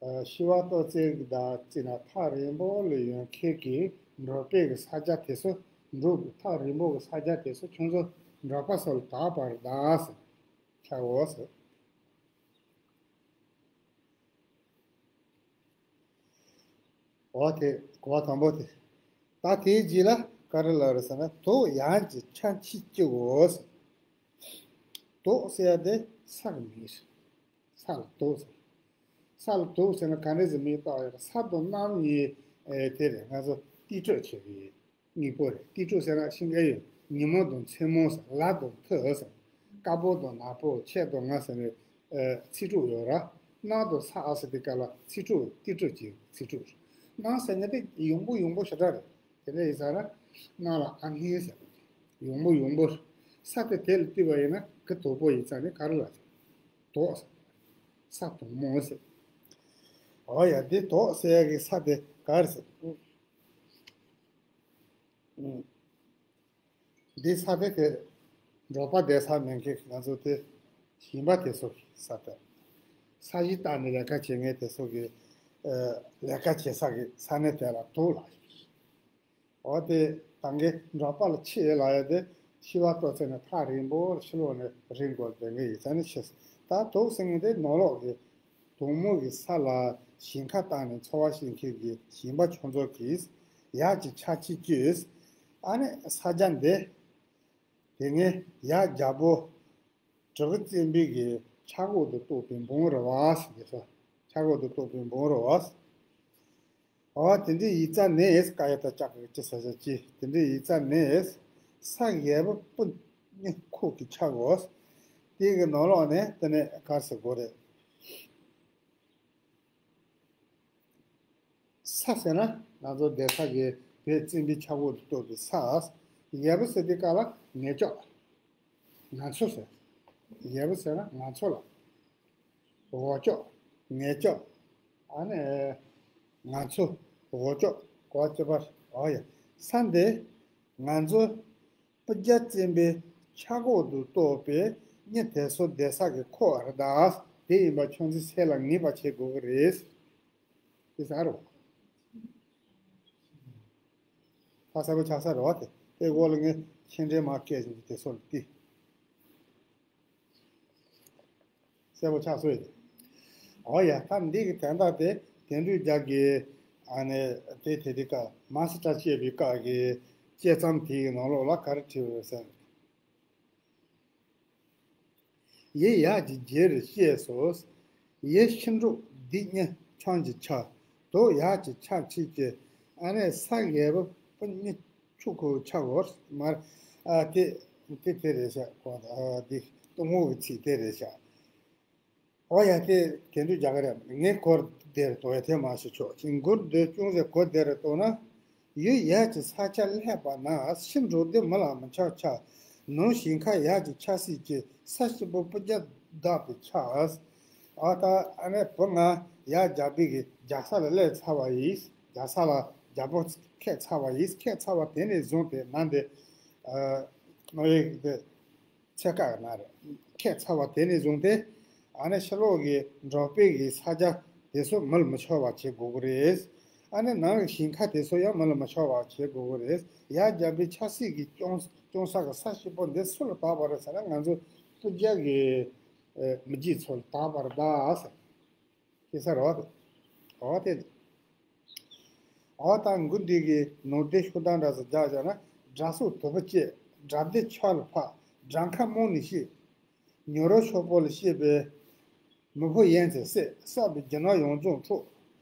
ཨེ་ཤི་བ་ཏོག་ཙེ་གི་བདག་ཅེ་ན་ཐག་རིང་པོ་ལ་ཡོད་མཁན་གྱི་འབྲོག་པའི་གི་ས་ཆ་དེ་ཚོ། འབྲོག་གི་ཐག་རིང་པོ་གི་ས་ཆ་དེ་ཚོ་ཁྱོད་ཚོ་འབྲོག་པ་ཚོ་ལ་བདག་པ་རེད་ད་ཟེར། ཆག་འོ་ཟེར། འོ་དེ་གོ་བ་དང་པོ་དེ། ད་དེའི་རྗེས་ལ་ག་རེ་ལབ་རེད་ཟེར་ན། དོག་ཡང་གཅིག་ཕྱག་མཆི་ཅི་འོ་ཟེར། དོག་ཟེར་ཡ་དེ་ས་གི་མིང་རེད། ས་ལ་དོག་ཟེར། ས་ལ་དོག་ཟེར་ན་ག་འདྲ་ཟེར་མིང་བཏགས་ཡོད་རེད། ས་དང་གནམ་གཉིས་ཨེ་དེ་རེད། ང་ཚོ་ཏི་སྤྲོད་བྱེད་ཀྱི་ཡོད། གཉིས་པོ་རེད། ཏི་སྤྲུགས་ཟེར་ན་ཤིང་ཁ་ཡོད། ཉིན་མོ་དང་མཚན་མོ་ཟེར། ལ་དང་ཐུ་ཟེར། དཀར་པོ་དང་ནག་པོ། ཆེ་དང་ང་ཟེར་ནས་ཨ་ཚིག་གྲོགས་ཡོད་ར། གནག་དང་ས་ཨ་ཟེར་དུས་སྐབས་ལ་ཚིག་གྲོགས། ཏི་སྤྲུགས་ཀྱི་ཚིག་གྲོགས་རེད། གནག་ཟེར་ན་དེ་ཡོང་འབབ་ཡོང་འབབ་ཞེ་དྲག་རེད། དེ་འདྲ་ཡིན་ཙང་ན་གནག་ལ་ཨ་གནག་ཟེར། ཡོང་འབབ་ཡོང་འབབ། ས་དེ་དེ་ལ་བཏུས་པ་ཡིན་ན་གི་དོག་པོ་ཡིན་ཙང་ནི་ག་རེ་ལབ་ཟེར། དོག་ཟེར། ས་དོག་མོ་ཟེར། འོ་ཡ། འདི་དོག་ཟེར་ཡ་གི་ས་དེ་ག་རེ་ཟེར། འདི་ས་དེ་དེ་འབྲོག་པ་བསྡད་ས་མེད་མཁན་གྱི། ང་ཚོ་དེ་ཞིང་པ་དེ་ཚོ་གི་ས་དེ། ས་གཞི་བཏབ་ནས་ལས་ཀ་བྱེད་མཁན་དེ་ཚོ་གི་ཨ་ལས་ཀ་བྱེད་ས་གི་ས་གནས་དེ་ལ་དོག་ལབ། འོ་དེ་ད་གིན་འབྲོག་པ་ལ་ཆུ་ལབ་ཡ་དེ་ཤི་བ་ལྟོ་ཚེ་ནས་ཐག་རིང་པོར་ཕྱི་ལོགས་ནས་རིང་པོར་སྡོད་མཁན་ཡིན་ཙང་ནི་ཆུ། ད་དོག་ཟེར་མཁན་དེ་ནང་ལོགས་ཀྱི་དོག་མོ་གི་ས་ལ་ཞིང་ཁ་བཏབ་ནས་འཚོ་བ་སྐྱེལ་མཁན་གྱི་ཞིང་པ་ཆུང་ཚོ་གིས་ཡག་གི་ཆར་ཆུ་བཅུས། ཨ་ནི་ས་ཆ་འདི་དེ་སྔའི་ཡག་རྒྱལ་པོ་གྲི་གུ་བཙན་པོའི་གི་ཕྱག་འོག་ཏུ་གཏོགས་པའི་འབུམ་རེད་བ་ཟེར་གྱི་སོ། ཕྱག་འོག་ཏུ་གཏོགས་པའི་འབུམ་རེད་བ། འོ་དེ་འདྲའི་ཡིག་ཚང་ནས་ཀ་ཡ་བཏགས་ཀྱ་གི་ཀྱི་ས་ས་ཀྱི། དེ་འདྲའི་ཡིག་ཚང་ནས་ས་རྒྱལ་པོ་སྤུ་ནི་ཁོག་གི་ཆག་འོ། དེ་གི་ནང་ལོགས་ནས་དེ་ནས་ག་རེ་ཟེར་དགོས་རེད། ས་ཟེར་ན་ང་ཚོ་བསྡད་ས་གི་བོད་བཙན་པོའི་ཕྱག་འོག་ཏུ་གཏོགས་པའི་ས། རྒྱལ་པོ་ཟེར་དུས་སྐབས་ལ་ངེད་ཅག་ང་ཚོ་ཟེར། རྒྱལ་པོ་ཟེར་ན་ང་ཚོ་ལ། འོ་ཅོག་ངེད་ཅག་ཨ་ནི་ང་ཚོ། འོ་ཅོག་གོ་ཅོ་པར། འོ་ཡ། ས་འདི་ང་ཚོ་སྤུ་རྒྱལ་བཙན་པོའི་ཕྱག་འོག་ཏུ་གཏོགས་པའི་མི་དེ་ཚོ་བསྡད་ས་གི་ཁོག་རེད་ད། དེ་ཡིན་པ་ཁྱོད་ཚོས་སེམས་ལ་ངེས་པ་བྱེད་དགོས་ཀྱི་རེད། དེ་ཟེར་རོ། ད་གསལ་པོ་ཆགས་ས་རེད་བ། དེ་དེ་འོག་ལ་ངས་མཆན་འགྲེལ་མར་བཀལ་བཞིན་དེ་ཚོ་ལ་བལྟས། གསལ་པོ་ཆགས་སོང་ཡོད། འོ་ཡ། ད་འདི་གི་དོན་དག་དེ་དོན་གྲུབ་རྒྱལ་གྱི་ཨ་ནི་དེ་དེ་དེ་ཀ་མ་སི་ཏྲ་བཅས་པའི་སྐབས་ཀྱི་དཔྱད་རྩོམ་དེའི་ནང་ལོགས་ལ་ག་རེ་བྲིས་ཡོད་ཟེར། ཡི་ཡག་གི་རྗེས་རེ་བཤད་སོ། ཡི་ཤིང་འབྲུག་འདི་གཉིས་ཆང་གི་ཆ། དོ་ཡག་གི་ཆ་ཆིག་གི། ཨ་ནི་ས་རྒྱལ་པོ་སྤུ་ནི་ཆུ་ཁོ་ཆ་བོར་མར། ཨ་དེ་དེ་དེ་རེད་ཤག་ཁོ་ཨ་དེ་སྟོང་ངོ་གི་ཚིག་དེ་རེད་ཤག་འོ་ཡ། དེ་དེ་འདྲ་རྒྱག་གི་རེད། ངས་གོ་བདེ་རུ་གཏོང་ཡ་དེ་མ་ཞུ་ཆོག་ཅིང་མགུར་འདོད་ཅུང་ཟད་གོ་བདེ་རུ་གཏོང་ན། ཡུལ་ཡག་གི་ས་ཆ་སླེབས་པ་ན་ཤིང་འབྲུག་འདི་མི་ལ་མི་ཆགས་ཆགས། ནང་ཞིང་ཁ་ཡག་གི་ཆ་སྲིད་ཀྱི་ས་སྐྱིད་པོ་སྤུ་རྒྱལ་བདག་པའི་ཆ། ཨ་ད་ཨ་ནི་བུ་ང་ཡག་རྒྱལ་པོའི་གི་རྒྱལ་ས་ལ་སླེབས་ཚར་བ་ཡིན། རྒྱལ་ས་ལ་རྒྱལ་པོ་ཁེལ་ཚར་བ་ཡིན། ཁེལ་ཚར་བ་དེ་ནས་བཟུང་སྟེ་ང་འདི་ཨ་ནོ་ཡེ་གི་ཚད་བཀག་ན་རེད། ཁེལ་ཚར་བ་དེ་ནས་བཟུང་སྟེ་ཨ་ནི་ཕྱི་ལོགས་ཀྱི་འབྲོག་པའི་གི་ས་ཆ་དེ་ཚོ་མི་ལ་མི་ཆགས་པ་བྱེད་དགོས་ཀྱི་རེད། ཨ་ནི་ནང་གི་ཞིང་ཁ་དེ་ཚོ་ཡང་མི་ལ་མི་ཆགས་པ་བྱེད་དགོས་ཀྱི་རེད། ཡག་རྒྱལ་པོའི་ཆབ་སྲིད་ཀྱི་སྐྱོང་སྐྱོང་ས་གི་ས་སྐྱིད་པོ་འདི་སུ་ལ་བཏགས་པ་རེད་ཟེར་ན། ང་ཚོ་སྤུ་རྒྱལ་གྱི་ཨ་མི་རྒྱུད་ཚོ་ལ་བཏགས་པ་རེད་ད་ཟེར། ཤེས་ས་རེད་བ། འོ་དེ། འོ་ད་མགུར་འདི་གི་ནང་བསྡུས་ཤོག་དང་འདྲ་ཟེར་རྒྱག་བྱས་ན། དགྲ་སྲོག་དོལ་པོ་བཅད། དགྲ་སྡེ་ཕྱོགས་ལ་ཕབ། དགྲ་ཁ་རྨོངས་ནས་བཤིག། ཉོ་རོགས་ཤོག་པོ་ལ་བཤད་པའི་མི་ཕོ་ཡན་ཚེ་བསད། བསགས་པའི་རྒྱུ་ནོར་ཡོངས་རྫོགས་འཕྲོག།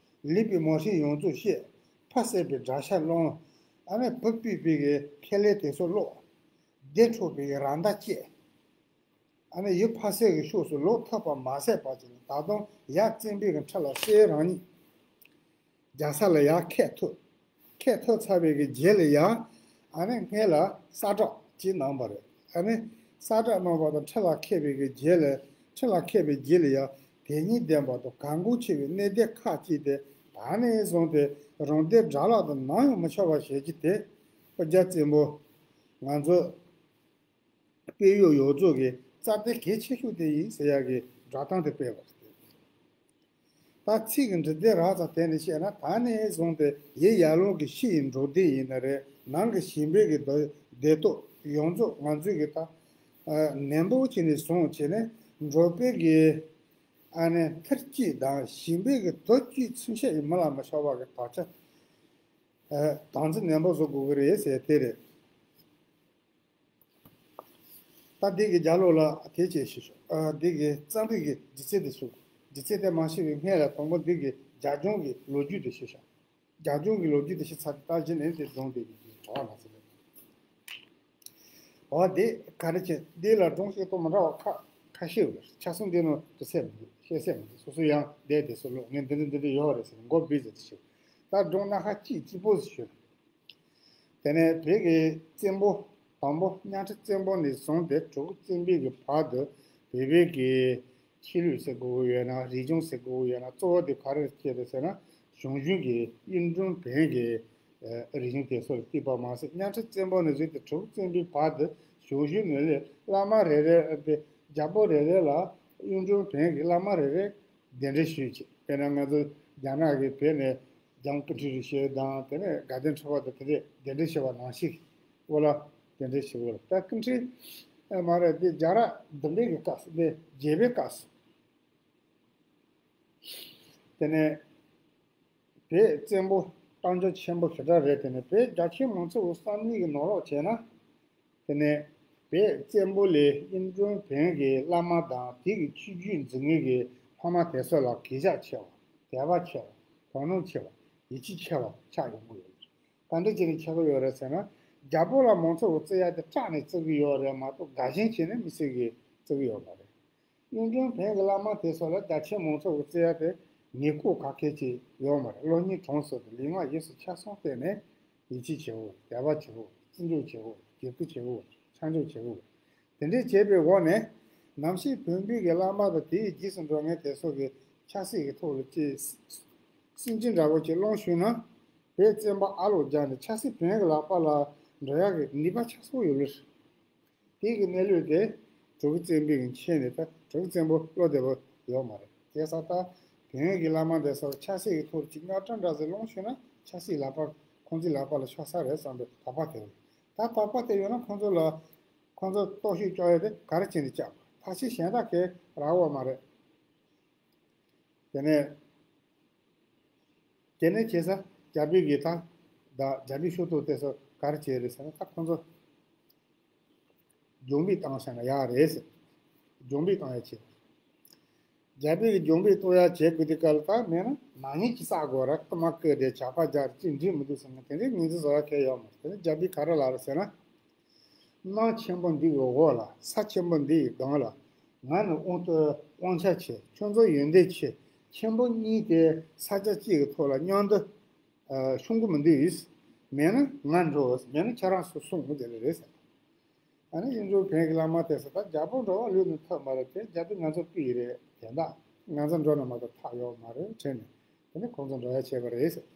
ལུས་པའི་མོ་ཧྲི་ཡོངས་རྫོགས་བཤད། ཕ་བསད་པའི་དགྲ་ཤ་སློང་། ཨ་ནི་བུ་སྤུད་པའི་གི་ཁེ་ལས་དེ་ཚོ་སློག། སྡེ་འཕྲོག་པའི་ར་མདའ་བཅད། ཨ་ནི་ཡུལ་ཕ་སའི་གི་ཕྱོགས་སུ་ལོག་ཐུབ་པ་མ་ཟད་པ་ཅིག་ལ། ད་དུང་ཡབ་བཙན་པོའི་གི་ཁྲི་ལ་གསོལ། རང་ཉིད་རྒྱལ་ས་ལ་ཡར་ཁྱེར་ཐུབ། ཁྱེར་ཐུབ་ཚར་བའི་གི་རྗེས་ལ་ཡང་ཨ་ནི་སྔོན་ལ་གསལ་བསྒྲགས་ཅིག་གནང་བ་རེད། ཨ་ནི་གསལ་བསྒྲགས་གནང་བ་དང་ཁྲི་ལ་ཁྱེར་བའི་གི་རྗེས་ལ། ཁྲི་ལ་ཁྱེར་བའི་རྗེས་ལ་ཡང་དོན་སྙིང་ལྡན་པ་དང་གལ་འགངས་ཆེ་བའི་གནད་དོན་ཁག་ཅིག་དེ་ད་ནས་བཟུང་སྟེ་རང་སྡེ་དགྲ་ལག་ཏུ་ནམ་ཡང་མི་ཆགས་པ་བྱེད་རྒྱུ་དེ་སྤུ་རྒྱལ་བཙན་པོ་ང་ཚོ་དཔོན་གཡོག་ཡོངས་རྫོགས་ཀྱི་རྩ་དོན་གལ་ཆེ་ཤོས་དེ་ཡིན་ཟེར་ཡག་གི་བསྒྲགས་གཏམ་དེ་སྤེལ་བ་རེད། ད་ཚིག་གི་འབྲི་དེབ་རགས་ཙམ་དེ་ནས་བཤད་ན། ད་ནས་བཟུང་སྟེ་ཡུལ་ཡར་ཀླུང་གི་ཕྱི་ཡི་འབྲོག་སྡེ་ཡིན་ན་རེད། ནང་གི་ཞིང་པའི་གི་སྡོད་སྡོད་ཐོག་ཡོངས་རྫོགས་ང་ཚོས་གི་ད་ཨ་ནན་པོ་བྱས་ནས་བཟུང་བྱས་ནས། འབྲོག་པའི་གི་ཨ་ནི་ཐེར་གཅིག་དང་ཞིང་པའི་གི་དོ་གཅིག་ཚུན་ཆད་ཡི་མི་ལ་མི་ཆགས་པ་གི་དག་ཆ་ཨ་དམ་འཛིན་ནན་པོ་བཟོ་དགོས་ཀྱི་རེད་ཟེར་དེ་རེད། ད་འདི་གི་རྒྱབ་ལོགས་ལ་དེ་བྱས་ཞུ་ཤོག་ཨ་འདི་གི་རྩོམ་རིག་གི་སྒྱུ་རྩལ་དེ་ཞུ། སྒྱུ་རྩལ་དེ་མ་ཤེས་པའི་སྔོན་ལ་དང་པོ་འདི་གི་རྒྱབ་ལྗོངས་ཀྱི་ལོ་རྒྱུས་དེ་ཞུ་ཤོག་རྒྱབ་ལྗོངས་ཀྱི་ལོ་རྒྱུས་དེ་ཤེས་ཚར་ཏེ། ད་གཞི་ནས་དེ་སྦྱོང་བསྡད་ཀྱི་ཡོད། འོ་ལ་ཟེར། འོ་དེ་ག་རེ་བྱེད། འདི་ལ་སྒྲུང་བཤད་སྟངས་མི་འདྲ་བ་ཁ་ཁ་ཤས་ཡོད། ཆ་ཚང་འདི་ནང་དུ་ཟེར་མི་འདུག་བཤད་ཟེར་མི་འདུག་སོ་སོ་ཡང་བསྡད་དེ་སོ་ལོ་ངས་འདི་འདྲ་འདི་འདྲ་ཡོད་རེད་ཟེར་མགོ་སྦས་ཟེར་དེ་བྱེད། ད་སྒྲུང་སྣ་ཁ་གཅིག་གཅིག་པོ་ཟེར་ཞུ། དེ་ནས་བོད་ཀྱི་བཙན་པོ་དང་པོ་གཉའ་ཁྲི་བཙན་པོ་ནས་བཟུང་སྟེ་གྲུ་གུ་བཙན་པོའི་གི་བར་དུ་བོད་པའི་གི་ཆོས་ལུགས་ཟེར་དགོས་ཀྱི་ཡོད་ན་རིག་གཞུང་ཟེར་དགོས་ཀྱི་ཡོད་ན་གཙོ་བོ་དེ་ག་རེ་སྐྱེས་རེད་ཟེར་ན། གཞུང་གཞུང་གི་གཡུང་དྲུང་བོན་གྱི་རིག་གཞུང་དེ་ཚོར་བརྩིས་པ་མ་ཟད། གཉའ་ཁྲི་བཙན་པོ་ནས་བཟུང་སྟེ་གྲུ་གུ་བཙན་པོའི་བར་དུ་གཞུང་གཞུང་ནས་ལས་བླ་མ་རེ་རེ་རྒྱལ་པོ་རེ་རེ་ལ་གཡུང་དྲུང་བོན་གྱི་བླ་མ་རེ་རེ་གདན་འདྲེན་ཞུས་བྱས། དཔེར་ན་ང་ཚོ་རྒྱ་ནག་གི་བོད་ནས་ལྗང་ཀུན་ཁྲི་རིན་ཆེན་དང་དེ་ནས་དགའ་ལྡན་ཁྲི་པ་དང་དེ་འདྲས་གདན་འདྲེན་ཞུས་པ་ནང་བཞིན། འོ་ལ་གདན་འདྲེན་ཞུས་པ་ལ་ད་ཀུན་ཁྲི་མ་རེད་དེ་རྒྱ་ར་བདུན་པའི་གི་སྐབས་སུ་དེ་བརྒྱད་པའི་སྐབས་སུ། དེ་ནས་བོད་བཙན་པོ་རྟགས་འཇུག་ཆེན་པོ་ཞེ་དྲག་རེད། དེ་ནས་བོད་རྒྱ་ཆེན་མང་གཙོའི་བསམ་བློའི་གི་ནོར་ལོག་བྱས་ན། དེ་ནས་བོད་བཙན་པོ་ལས་གཡུང་དྲུང་བོན་གྱི་བླ་མ་དང་དེ་གི་ཆོས་བརྒྱུད་འཛིན་མཁན་གྱི་ཕ་མ་དེ་ཚོ་ལ་གུས་ཞབས་ཆེ་བ། དད་པ་ཆེ་བ། དོ་སྣང་ཆེ་བ། ཡིད་ཆེས་ཆེ་བ་ཆགས་ཡོང་གི་ཡོད་རེད། ག་འདྲ་བྱས་ནས་ཆགས་ཀྱི་ཡོད་རེད་ཟེར་ན། རྒྱལ་པོ་ལ་མང་ཚོགས་ཀྱིས་བརྩི་ཡ་དེ་སྐྲག་ནས་བརྩི་གི་ཡོད་རེད་མ་གཏོགས་དགའ་ཞེན་བྱས་ནས་མི་བརྩི་གི་བརྩི་གི་ཡོད་མ་རེད། གཡུང་དྲུང་བོན་གྱི་བླ་མ་དེ་ཚོ་ལ་རྒྱ་ཆེན་མང་ཚོགས་ཀྱིས་བརྩི་ཡ་དེ་ངེས་ལྐོག་ག་གེ་ཅིག་ཡོད་མ་རེད། བློ་སྙིང་བྲང་གསུམ་དང་ལུས་ངག་ཡིད་གསུམ་ཆ་ཚང་བརྟེན་ནས་ཡིད་ཆེས་ཆེ་བོ། དད་པ་ཆེ་བོ། བརྩི་འཇོག་ཆེ་བོ། རྒྱབ་སྐྱོར་ཆེ་བོ། ཆ་འཇོག་ཆེ་བོ། དེ་འདྲའི་བྱས་པའི་འོག་ནས་ནམ་ཞིག་བོན་པོའི་གི་བླ་མ་དང་དེའི་རྗེས་སུ་འགྲོ་མཁན་དེ་ཚོ་གི་ཆབ་སྲིད་ཀྱི་ཐོག་ལ་ཅིག་སེམས་ཅན་འདྲ་བོ་ཅིག་སློང་ཞུས་ན། བོད་བཙན་པོ་ཨ་ལོ་རྒྱ་ནས་ཆབ་སྲིད་བོན་གྱི་ལག་པ་ལ་འགྲོ་ཡག་གི་ནུས་པ་ཆགས་སོང་ཡོད་ལེ། དེ་གི་གནས་ལུགས་དེ་གྲུ་གུ་བཙན་པོའི་གི་མཆན་ནས་ད་གྲུ་གུ་བཙན་པོ་བློ་བདེ་བོ་ཡོད་མ་རེད། བྱས་ཙང་ད་བོན་གྱི་བླ་མ་དེ་ཚོ་ཆབ་སྲིད་ཀྱི་ཐོག་ཅིག་རྙོག་དྲ་འདྲ་ཟིག་སློང་ཤོར་ན་ཆབ་སྲིད་ལག་པ་ཁོང་ཚོའི་ལག་པ་ལ་ཤོར་ས་རེད་བསམ་པའི་དོགས་པ་དེ་ཡོད། ད་དོགས་པ་དེ་ཡོད་ན་ཁོང་ཚོ་ལ་ཁོང་ཚོ་རྟོག་ཞིབ་བཅོ་ཡ་དེ་ག་རེ་བྱས་ནས་བཅག་པ། ཐབས་ཤེས་གཞན་དག་གི་རག་ཡོད་མ་རེད། དེ་ནས་དེ་ནས་བྱས་ཙང་རྒྱ་བོད་ཀྱི་ད་ད་རྒྱ་བོད་ཤོར་ཐོག་དེ་ཚོ་ག་རེ་བྱས་རེད་ཟེར་ན། ད་ཁོང་ཚོ་རྒྱང་འབུད་བཏང་ཟེར་ན་ཡག་རེད་ཟེར། རྒྱང་འབུད་བཏང་ཡ་བྱས། རྒྱ་བོད་ཀྱི་རྒྱང་འབུད་གཏོང་ཡ་བྱེད་དགོས་དུས་སྐབས་ལ་ད་མེད་ན་ནག་ཉེས་ཅིག་བསགས་དགོས་ར། རྐུ་མ་རྐུ་དེ་ཇག་པ་རྒྱག་ཅིག་འགྲིག་མི་འདུག་ཟེར་ན་དེ་འདྲའི་ངོས་འཛིན་བཟོ་ཡ་གལ་ཡོད་མ་རེད། དེ་ནས་རྒྱ་བོད་ག་རེ་ལབ་རེད་ཟེར་ན། གནམ་ཆེན་པོ་འདི་ཡི་འོག་ལ་ས་ཆེན་པོ་འདི་ཡི་སྒང་ལ་ང་ནི་དབང་དུ་དབང་ཆ་ཆེ། ཁྱོད་ཚོ་ཡོན་ཏན་ཆེ། ཆེན་པོ་གཉིས་དེ་ས་ཆ་གཅིག་གི་ཐོག་ལ་མཉམ་དུ་ཨ་ཤོང་གི་མི་འདུག་མེད་ན་ང་འགྲོ། མེད་ན་ཁྱེད་རང་ཚོ་སོང་། དེ་འདྲ་རེད་ཟེར། ཨ་ནི་གཡུང་དྲུང་བོན་གྱི་བླ་མ་དེ་ཚོ་ད་རྒྱལ་པོ་འགྲོ་བ་ལུས་ནི་ཐབས་མ་རེད་དེ། རྒྱལ་པོས་ང་ཚོ་བསྐུལ་ཡི་རེད། དེ་འདྲ་ང་ཚོ་འགྲོ་ན་མ་གཏོགས་ཐབས་ཡོད་མ་རེད་དྲན་ནས། དེ་ནས་ཁོང་ཚོ་འགྲོ་ཡ་བྱས་པ་རེད་ཟེར།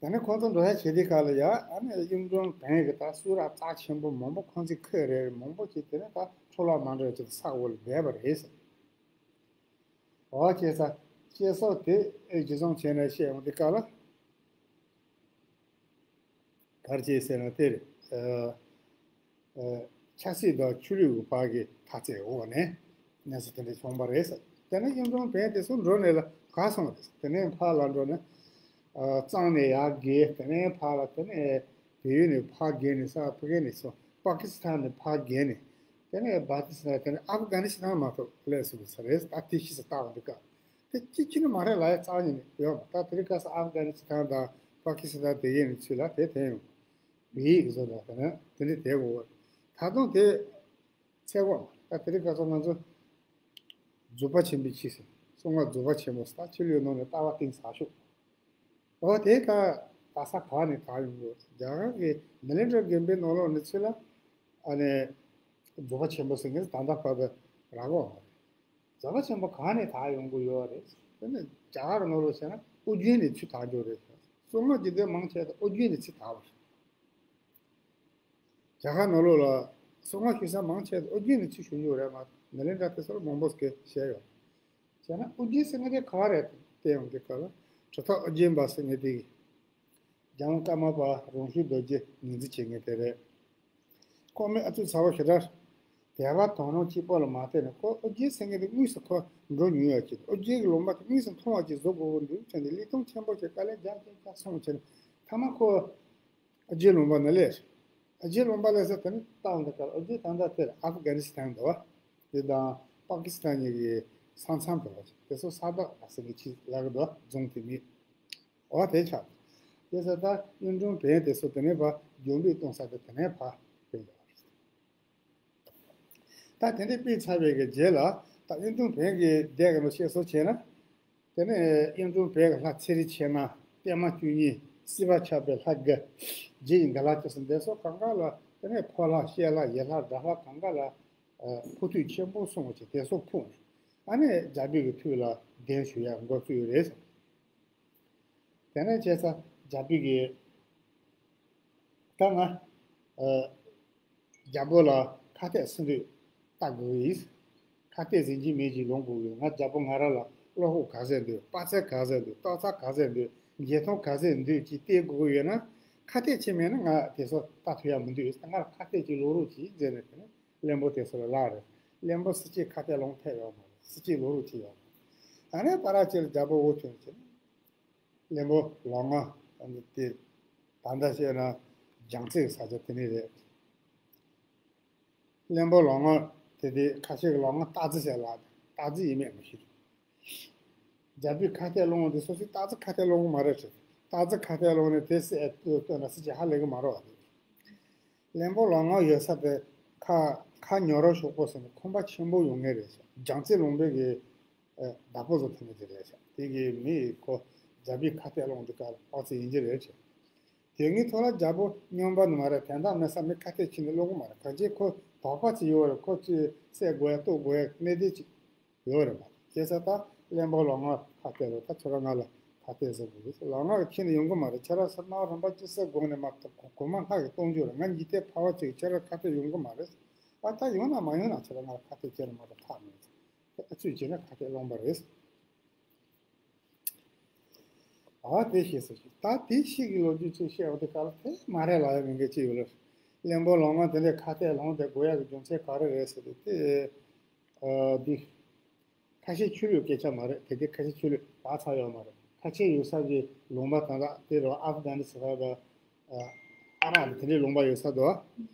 དེ་ནས་ཁོང་ཚོ་འགྲོ་ཡ་བྱེད་དུས་སྐབས་ལ་ཡ་ཨ་ནི་གཡུང་དྲུང་བོན་གྱི་ད་གསུང་རབ་རྩ་ཆེན་པོ་མང་པོ་ཁོང་ཚོས་ཁོས་རེ་རེ་མང་པོ་ཅིག་དེ་ནས་ད་འཕྲོ་བརླག་མ་འགྲོ་ཡ་ཅིག་ས་འོག་ལ་སྦས་པ་རེད་ཟེར། འོ་བྱས་ཙང་བཤད་སྲོལ་དེ་ཨེ་ཇི་བཟུང་བྱས་ནས་བཤད་ཡོང་དུས་སྐབས་ལ། ག་རེ་བྱས་ཟེར་ན་དེ་རེད། ཨ་ཨ་ཆབ་སྲིད་དང་ཆོས་ལུགས་ཀྱི་བར་གྱི་འཐབ་རྩོད་འོག་ནས་གནས་ཚུལ་དེ་འདྲ་བྱུང་བ་རེད་ཟེར། དེ་ནས་གཡུང་དྲུང་བོན་དེ་ཚོ་འགྲོ་ནས་ལ་ག་སོང་རེད། དེ་ནས་ཕར་ལ་འགྲོ་ནས་ཨ་གཙང་ནས་ཡར་བརྒལ། དེ་ནས་ཕར་ལ་དེ་ནས་བལ་ཡུལ་ནས་ཕར་བརྒལ་ནས་ས་ཕ་གི་ནས་སོང་། པ་ཀི་སི་ཐན་ནས་ཕར་བརྒལ་ནས་དེ་ནས་བྷ་ཏི་སི་ཐན། དེ་ནས་ཨབ་གྷ་ནི་སི་ཐན་མ་གཏོགས་སླེབས་སོང་ས་རེད། ད་དེ་ཕྱིས་སུ་བལྟ་བ་འདི་ག་དེ་གཅིག་གཅིག་ནི་མ་རེད་ལ་ཡ་རྩ་ཉིད་ནས་ཡོད་མ། ད་དེ་རིང་ཁ་སང་ཨབ་གྷ་ནི་སི་ཐན་དང་པ་ཀི་སི་ཐན་དེ་གའི་ནི་ཚུལ་ལ་དེ་དེ་ཡོང་། བོད་ཡིག་བཟོ་ལ་དེ་ནི་དེ་འདྲ་དེ་གོ། ད་དུང་དེ་ཚེ་གོ་ད་དེ་རིང་ཁ་སང་ང་ཚོ་རྫོགས་པ་ཆེན་པོའི་ཆོས་ཟེར། གསང་སྔགས་རྫོགས་པ་ཆེན་པོ་ཟེར། ད་ཆོས་ལུགས་ནང་ནས་ལྟ་བ་གཏིང་ཟབ་ཤོས། འོ་དེ་ད་ད་ས་ག་ནས་དར་ཡོང་གོ། རྒྱ་གར་གྱི་མི་ལི་ཌར་དགོན་པའི་ནང་ལོགས་ནས་ཚུལ་ལ་ཨ་ནི་རྫོགས་པ་ཆེན་པོ་ཟེར་མཁན་ད་ལྟ་བར་དུ་རག་གོ་མ་རེད། རྫོགས་པ་ཆེན་པོ་གང་ནས་དར་ཡོང་གི་ཡོད་རེད། དེ་ནི་རྒྱ་གར་ནང་ལོགས་བྱས་ན་ཨོ་རྒྱན་ནས་ཚུར་དར་རྒྱུ་རེད། གསང་སྔགས་ཀྱི་དེ་མང་ཆེ་ད་ཨོ་རྒྱན་ནས་ཚུར་དར་བ་རེད། རྒྱ་གར་ནང་ལོགས་ལ་གསང་སྔགས་ཞུ་ས་མང་ཆེ་ད་ཨོ་རྒྱན་ནས་ཚུར་ཞུ་རྒྱུ་རེད་མ། མི་ལི་ཌར་དེ་ཚོར་མང་པོ་ཞིག་བཤད་ཡོད། བྱས་ན་ཨོ་རྒྱན་ཟེར་མཁན་དེ་ག་རེད་བལྟས་ཡོང་དུས་སྐབས་ལ་གྲུབ་ཐོབ་ཨོ་རྒྱན་པ་ཟེར་མཁན་དེ་གིས། རྒྱལ་དབང་ཀརྨ་པ་རང་བྱུང་རྡོ་རྗེ་ངོས་འཛིན་བྱེད་མཁན་དེ་རེད། ཁོ་མི་ཨ་ཙི་ཚ་བ་ཞེ་དྲག་དད་པ་དང་རང་གཅིག་པོ་ལ་མ་བལྟས་ནས་ཁོ་ཨོ་རྒྱན་ཟེར་མཁན་དེ་དངོས་སུ་ཁོ་འགྲོ་མྱོང་ཡ་ཅིག་ཨོ་རྒྱན་གྱི་ལུང་པ་དེ་དངོས་སུ་མཐོང་བ་ཅིག་བཟོ་དགོས་ཀྱི་འདུག་བྱས་ནས་ལས་དོན་ཆེན་པོ་ཞིག་དཀའ་ལས་རྒྱག་རྒྱག་རྒྱག་སོང་བྱས་ནས་མཐའ་མ་ཁོ་ཨོ་རྒྱན་ལུང་པ་ནས་སླེབས། ཨོ་རྒྱན་ལུང་པ་སླེབས་ས་དེ་ནི་ཏང་དེ་གར་ཨོ་རྒྱན་ད་ལྟ་དེར་ཨབ་གྷ་ནི་སི་ཐན་འདུག་བ། དེ་དང་པ་ཀི་སི་ཐན་གཉིས་ཀྱི་ས་མཚམས་འདུག་བ། དེ་ཚོ་ས་བདག་ཟེར་གྱི་ཅིག་ལབ་ཀྱི་འདུག་བ། རྫོང་དེ་མིན། འོ་དེ་ཆགས། དེ་ས་ད་གཡུང་དྲུང་བོན་དེ་ཚོ་དེ་ནས་ཕར་བསྒྱུར་བཅོས་གཏོང་ས་དེ་དེ་ནས་ཕར་སྤེལ་ཡོད་རེད། ད་དེ་འདྲ་སྤེལ་ཚར་བའི་གི་རྗེས་ལ་ད་གཡུང་དྲུང་བོན་གྱི་སྡེ་གི་ལོ་བཤད་སྲོལ་བྱས་ན། དེ་ནས་གཡུང་དྲུང་བོན་གྱི་ལྷ་ཚེ་རིང་ཆེན་མ། པདྨ་བཅུ་གཉིས། སྲིད་པ་ཆགས་པའི་ལྷ་དགུ། རྗེ་ཡི་འགྲེལ་ལ་བཅུ་གསུམ་དེ་ཚོ་གང་ག་ལ་དེ་ནས་ཕོ་ལྷ་གཤེད་ལྷ་ཡི་ལྷ་དགྲ་ལྷ་གང་ག་ལ་ཕོག་ཐུག་ཆེན་པོ་སོང་བ་བྱས་དེ་ཚོ་ཕུད་ནས་ཨ་ནི་རྒྱ་བོད་ཀྱི་དུས་ལ་གདན་ཞུ་ཡག་འགོ་བཙུགས་ཡོད་རེད། དེ་ནས་བྱས་ཙང་རྒྱ་བོད་ཀྱི་ད་ང་ཨ་རྒྱལ་པོ་ལ་ཁ་གཏད་སྲིད་དོན་ལྟ་དགོས་ཡིན། ཁ་གཏད་ཟིན་གྱི་མེད་ཀྱི་ལོངས་དགོས་ཡོད། ང་རྒྱལ་པོ་ང་རང་ལ་བློ་ཁོག་ག་ཚད་འདུག་དཔའ་རྩལ་ག་ཚད་འདུག་རྟོགས་ཚད་ག་ཚད་འདུག་འཇོན་ཐང་ག་ཚད་འདུག་ཅེས་བལྟ་དགོས་ཀྱི་ཡོད་ན། ཁ་གཏད་བྱས་མེད་ན་ང་དེ་ཚོ་ལྟ་ཐུབ་ཡ་མི་འདུག་ང་ལ་ཁ་གཏད་ཅིག་ལོག་རོགས་གྱིས་ཟེར་ནས་དེ་ནས་བློན་པོ་དེ་ཚོ་ལ་ལབ་རེད། བློན་པོ་སྲིད་སྤྱིའི་ཁ་གཏད་ལོང་ཐེབས་ཡོད་མ་རེད། སྲིད་སྤྱིའི་ལོག་རོགས་བྱས་ཡོད་མ་རེད། ད་ནས་བར་ཅིག་ལ་རྒྱལ་པོ་འོ་ཐོན་བྱས་ནས། བློན་པོ་ལོ་ངོ་དེ་ད་ལྟ་བཤད་ན་རྒྱལ་རྩེ་གི་ས་ཆ་དེ་ནས་རེད། བློན་པོ་ལོ་ངོ་དེ་དེ་ཁ་ཤས་ཀྱི་ལོ་ངོ་སྟག་རྩེ་ཟེར་ལ་སྟག་རྩེ་ཡིན་མེད་མི་ཤེས། རྒྱལ་པོའི་ཁ་གཏད་སློང་བ་དེ་སོ་སོའི་སྟག་རྩེ་ཁ་གཏད་སློང་གི་མ་རེད་ཟེར། སྟག་རྩེ་ཁ་གཏད་སློང་ནས་དེ་སྲིད་སྟོན་ན་སྲིད་ཀྱི་ཧ་ལས་གི་མ་རེད་བ། བློན་པོ་ལོ་ངོ་ཡོད་ས་དེ་ཁ་ཁ་ཉོ་རོགས་ཤོག་པོ་ཟེར་ནས་ཁང་པ་ཆེན་པོ་ཡོང་ངེས་རེད་ཟེར། རྒྱལ་རྩེ་ལུང་པའི་གི་ཨ་བདག་པོ་ཚོ་དེ་ནས་དེ་རེད་ཤག་དེ་གི་མི་ཁོ་རྒྱལ་པོའི་ཁ་གཏད་སློང་དུས་སྐབས་ལ་ཕོག་ཚེ་ཡིན་གྱི་རེད་ཤག་དེ་ངའི་ཐོག་ལ་རྒྱལ་པོ་སྨྱོན་པ་ནི་མ་རེད། དོན་དག་མེད་ས་མི་ཁ་གཏད་ཕྱིན་ནས་སློང་གི་མ་རེད། གང་ཅི་ཁོ་དོགས་པ་ཅིག་ཡོད་རེད། ཁོ་ཅི་བསད་དགོས་ཡ་གཏུབ་དགོས་ཡ་གནད་དོན་ཅིག་ཡོད་རེད་མ་རེད། བྱས་ཙང་ད་བློན་པོ་ལོ་ངོ་ཁ་གཏད་ལོ་ད་ཁྱོད་རང་ང་ལ་ཁ་གཏད་ཟེར་དགོས་རེད། ལོ་ངོ་གི་ཁྱིམ་ནས་ཡོང་གི་མ་རེད། ཁྱོད་རང་སར་ནང་རིམ་པ་ཅི་ཟེར་དགོས་ནས་མ་གཏོགས་གོ་མ་ལྷ་གི་གཏོང་རྒྱུ་རེད། ང་འཇིག་རྟེན་ཕལ་བ་ཅིག་ཁྱོད་རང་ཁ་གཏད་ཡོང་གི་མ་རེད། ཨ་ད་ཡོང་ན་མ་ཡོང་ན་ཁྱོད་རང་ང་ལ་ཁ་གཏད་ཁྱེར་མ་གཏོགས་ཐབས་མེད། ཨ་ཚུལ་བྱས་ན་ཁ་གཏད་སློང་པ་རེད། ཨ་དེ་ཤེས་སོང་། ད་དེ་ཤེས་ཀྱི་ལོ་རྒྱུས་ཅིག་བཤད་པ་དེ་ག་ལ་དེ་མ་རེད་ལབ་ཡ་མི་འགའ་ཅིག་ཡོད་རེད། བློན་པོ་ལོ་ངོ་དེ་འདྲའི་ཁ་གཏད་ལོང་དེ་དགོས་ཡ་གི་རྒྱུ་མཚན་ག་རེ་རེད་ཟེར་དུས་དེ། ཨ་འདི། ཁ་ཤས་ཆོས་ལུགས་སྐད་ཆ་མ་རེད། དེ་དེ་ཁ་ཤས་ཆོས་ལུགས་བག་ཚ་ཡོད་མ་རེད། ཁ་ཆེ་ཡོད་ས་གི་ལུང་པ་དང་དག་དེ་རུ་ཨབ་གྷ་ནི་སི་ཐན་དང་། ཨ་རག་དེ་འདྲའི་ལུང་པ་ཡོད་ས་འདུག་